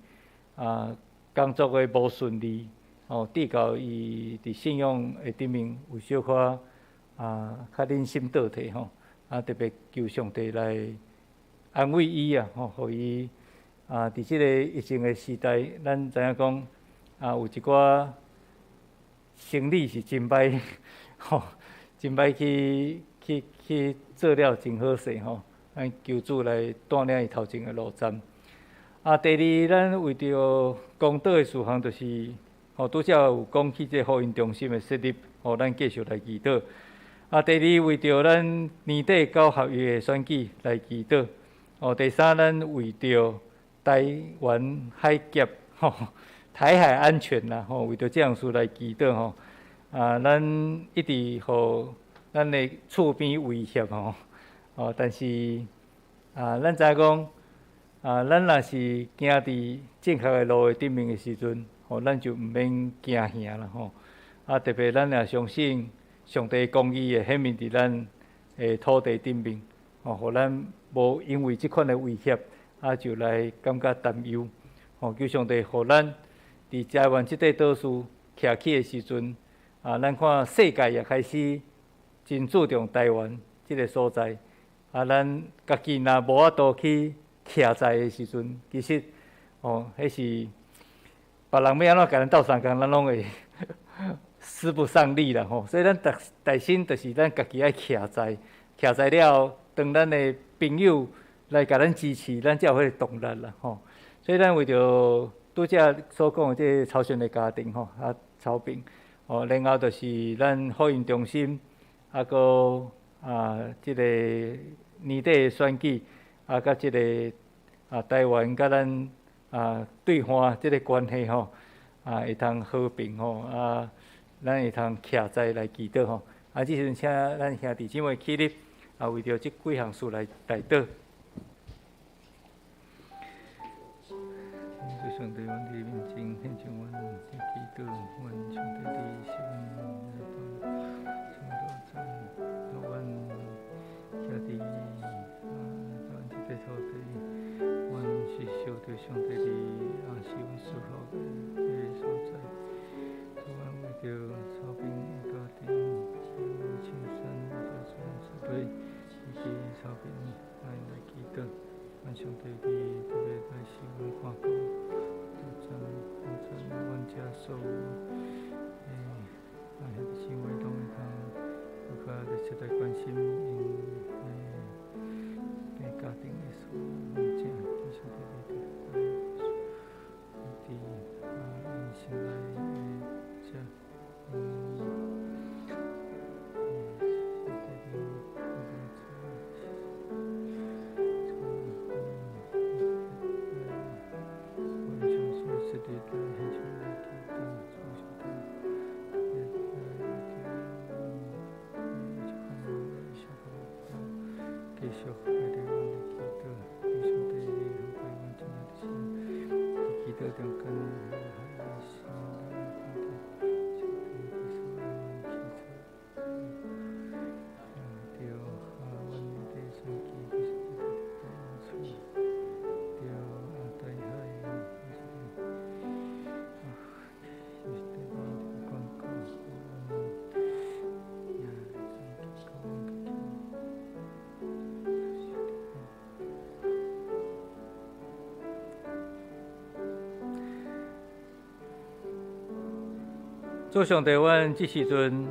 啊工作的無順利，吼，致到伊佇信仰的頂面有小可啊較忍心倒退吼，啊，特別求上帝來安慰伊啊，吼，予伊啊，佇這个疫情的時代，咱知影講啊，有一寡生理是真歹，吼，真歹去做了真好勢吼，咱求主來帶領伊頭前的路站。啊，第二，咱為著公禱的事項，就是吼，拄才有講起這福音中心的設立，吼，咱繼續來祈禱。啊，第二，為著咱年底九合一的選舉來祈禱。哦，第三，咱為著台灣海峽吼，台海安全啦，吼，為著這項事來祈禱吼。啊，咱一直予咱的厝邊威脅吼，哦，但是啊，咱知影講啊，咱若是行佇正確的路的頂面的時陣，吼，咱就毋免驚嚇啦吼。啊，特別咱也相信上帝公義會顯明佇咱的土地頂面，吼，予咱無因為這款的威脅，啊，就來感覺擔憂。吼，求上帝予咱佇台灣這塊島嶼徛起的時陣，啊，咱看世界也開始真注重台灣這个所在。啊，咱家己若無法度去徛在的時陣，其實，哦，彼是別人欲按怎共咱鬥相共，咱攏會使不上力啦吼。所以咱逐大先就是咱家己愛徛在，徛在了後，當咱的朋友來共咱支持，咱才有彼个動力啦吼。所以咱為著拄才所講的這个曹璇的家庭吼，啊曹平，哦，然後就是咱福音中心，啊，閣啊，這个年底的選舉，啊，佮這个啊台灣佮咱啊對岸這个關係吼，啊會通和平吼，啊，咱會通徛在來祈禱吼。啊，這時陣請咱兄弟姊妹起立，啊，為著這幾項事來代禱。主上帝，阮佇面前獻上阮的祈禱，願上帝你賜阮來幫助咱，阮徛佇啊台灣這塊土地，阮是受著上帝你啊賜阮祝福的所在。主，阮為著草坪的家庭，青山小村設備以及草坪來來祈禱，願上帝你特別來賜阮看顧。阮遮所有的啊兄弟姊妹攏會通閣較熱切來關心𪜶的家庭的事物件，求上帝你特別來佇啊𪜶心內的遮，上帝你特別主。繼續為著阮來祈禱，求上帝你予過阮真正就是佇祈禱中間，上帝你所愛阮祈禱，對啊，阮的選舉就是特別來恩賜，對啊，大海就是上帝你看顧阮，也選舉阮家己。主上帝，阮這時陣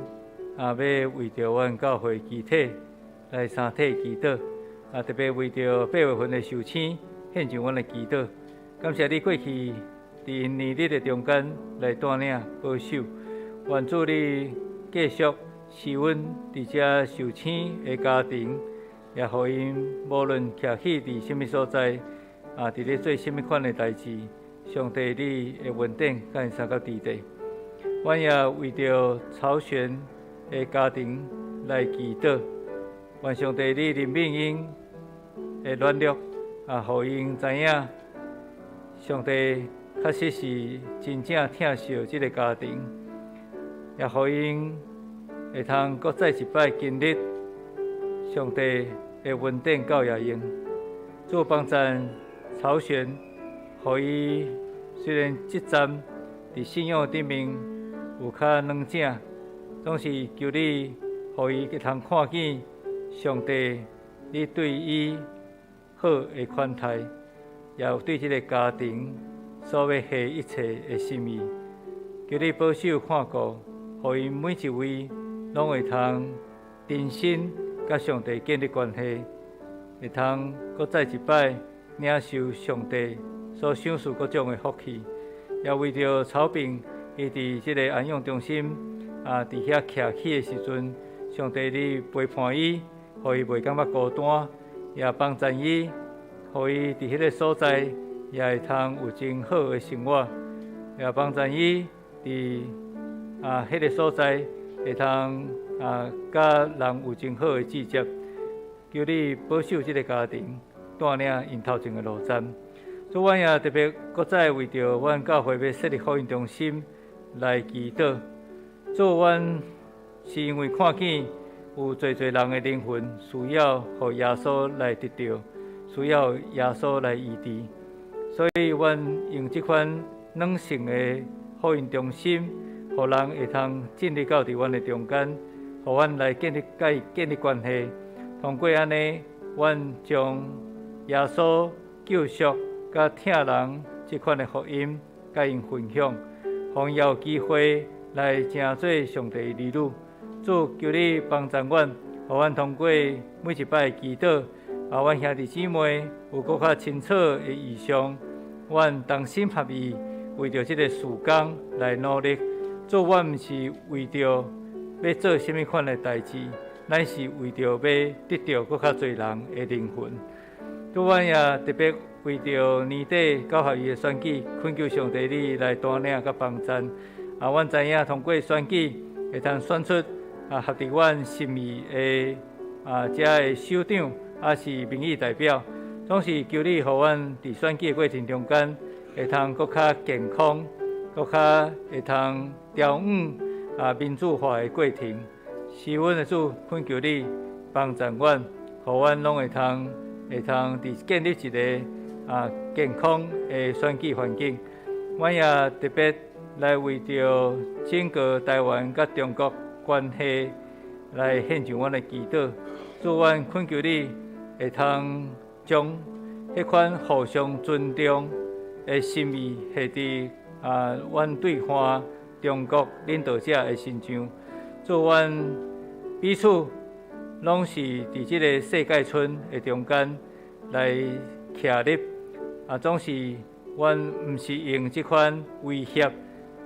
啊，欲為著阮教會肢體來三體祈禱，啊，特別為著八月份的壽星獻上阮的祈禱。感謝你過去佇𪜶年日的中間來帶領保守，願主你繼續賜阮佇遮壽星的家庭，也予𪜶無論徛起佇啥物所在，啊，佇咧做啥物款的代誌，上帝你的恩典佮𪜶相佮佇咧。阮也為著曹璇的家庭來祈禱，願上帝你憐憫𪜶的軟弱，啊，予𪜶知影上帝確實是真正疼惜這个家庭，也予𪜶會通閣再一擺經歷上帝的恩典教育𪜶。主幫贊曹璇，予伊雖然這站佇信仰頂面有較軟正，總是求你，予伊會通看見上帝你對伊好的款待，也有對這个家庭所欲下一切的心意。求你保守看顧，予𪜶每一位攏會通真心佮上帝建立關係，會通閣再一擺領受上帝所賞賜各種的福氣，也為著草坪。伊佇這个安養中心啊，佇遐徛起的時陣，上帝你陪伴伊，予伊袂感覺孤單，也幫贊伊，予伊佇彼个所在也會通有真好的生活，也幫贊伊佇啊彼个所在會通啊佮人有真好的連接。求你保守這个家庭，帶領𪜶頭前的路程。主，阮也特別閣再為著阮教會欲設立福音中心來祈禱。主，阮是因為看見有濟濟人的靈魂需要予耶穌來得著，需要耶穌來醫治，所以阮用這款軟性的福音中心，予人會通進入到佇阮的中間，予阮來建立佮伊建立關係。通過按呢，阮將耶穌救贖佮疼人這款的福音佮𪜶分享，予𪜶有機會來成做上帝的兒女。主，求你幫助阮，予阮通過每一擺祈禱，啊，阮兄弟姊妹有閣較清楚的異象，阮同心合意，為著這个事工來努力。主，阮毋是為著欲做啥物款的代誌，咱是為著欲得著閣較濟人的靈魂。主，阮也特別為著年底九合一的選舉，懇求上帝你來帶領佮幫贊。啊，阮知影通過選舉會通選出合佇阮心意的遮的首長，抑是民意代表，總是求你予阮佇選舉的過程中間，會通閣較健康，閣較會通調穩民主化的過程。是阮的主，懇求你幫助阮，予阮攏會通佇建立一个健康的選舉環境。阮也特別來為著整個台灣佮中國關係來獻上阮的祈禱。主，阮懇求你會通將彼款互相尊重的心意，下佇阮對岸中國領導者的身上。主，阮彼此攏是佇這个世界村的中間來徛立，總是阮毋是用這款威脅、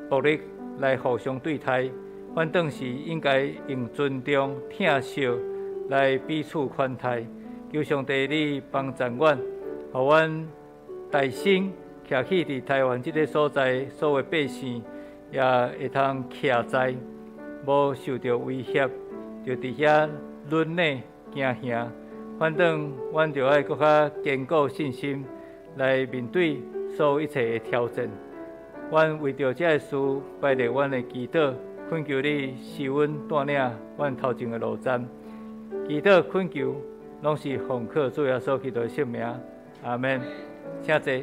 暴力來互相對待，反倒是應該用尊重、疼惜來彼此款待。求上帝你幫助阮，予阮大聲徛起佇台灣這个所在，所有百姓也會通徛在，無受著威脅，就佇遐忍耐驚嚇。反正阮就愛閣較堅固信心來面對所有一切的挑戰。阮為著這个事，擺列阮的祈禱，懇求你賜阮帶領阮頭前的路站。祈禱懇求，攏是奉靠主耶穌基督的聖名。阿們。請坐。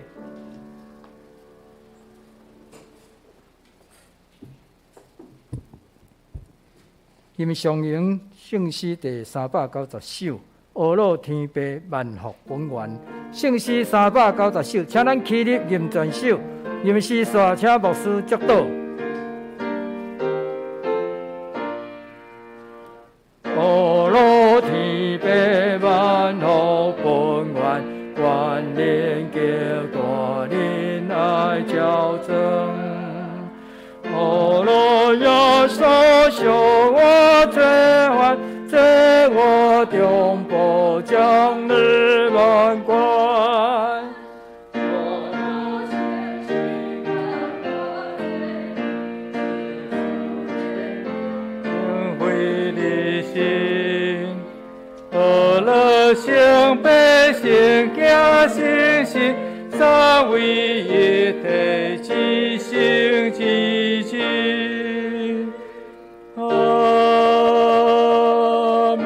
吟上榮聖詩第390首，阿樂天父萬福本源。聖詩390首，請咱起立吟全首。吟詩煞，請牧師祝禱。阿樂天父萬福本源，願靈極大仁愛澆灌。阿樂耶穌惜我罪犯，濟我中保將日萬關。惠的心，阿樂聖百姓行信心，三位一體，至聖至真。阿們。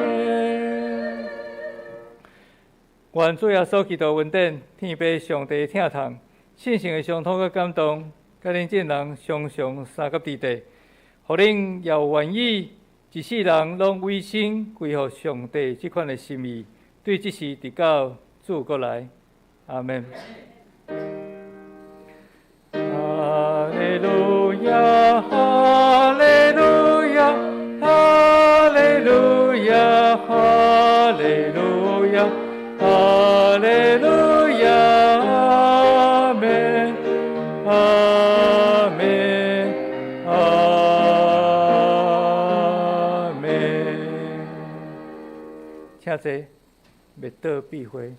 願主耶穌基督恩典，天父上帝疼痛，聖神的相托佮感動，佮恁眾人常常相佮佇底，予恁也有願意一世人攏委身歸予上帝這款的心意，對這時直到主閣來。阿們。哈利路亞，哈利路亞，哈利路亞，哈利路亞，哈利路亞，阿們，阿們，阿們。請坐，默禱閉會。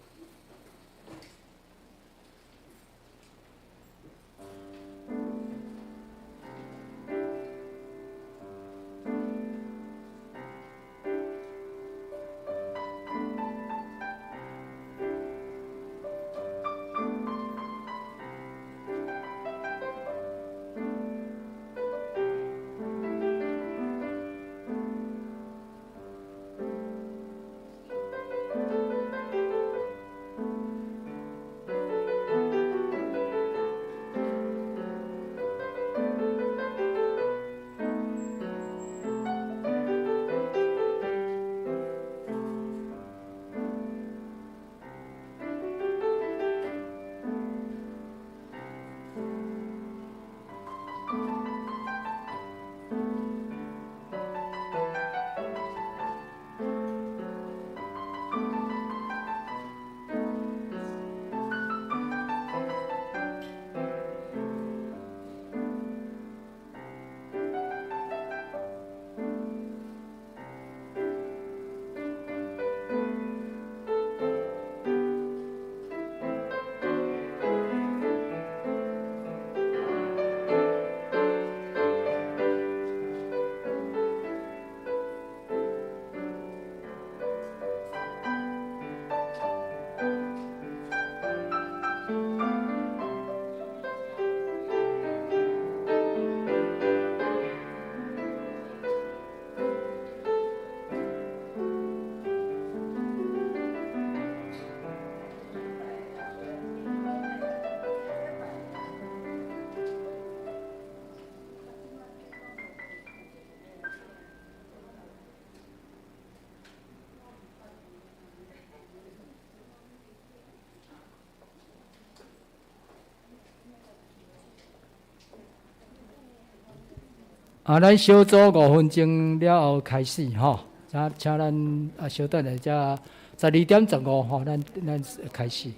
啊，咱小組5分鐘了後開始吼，請請咱啊，稍等下，才12點15吼，咱咱開始。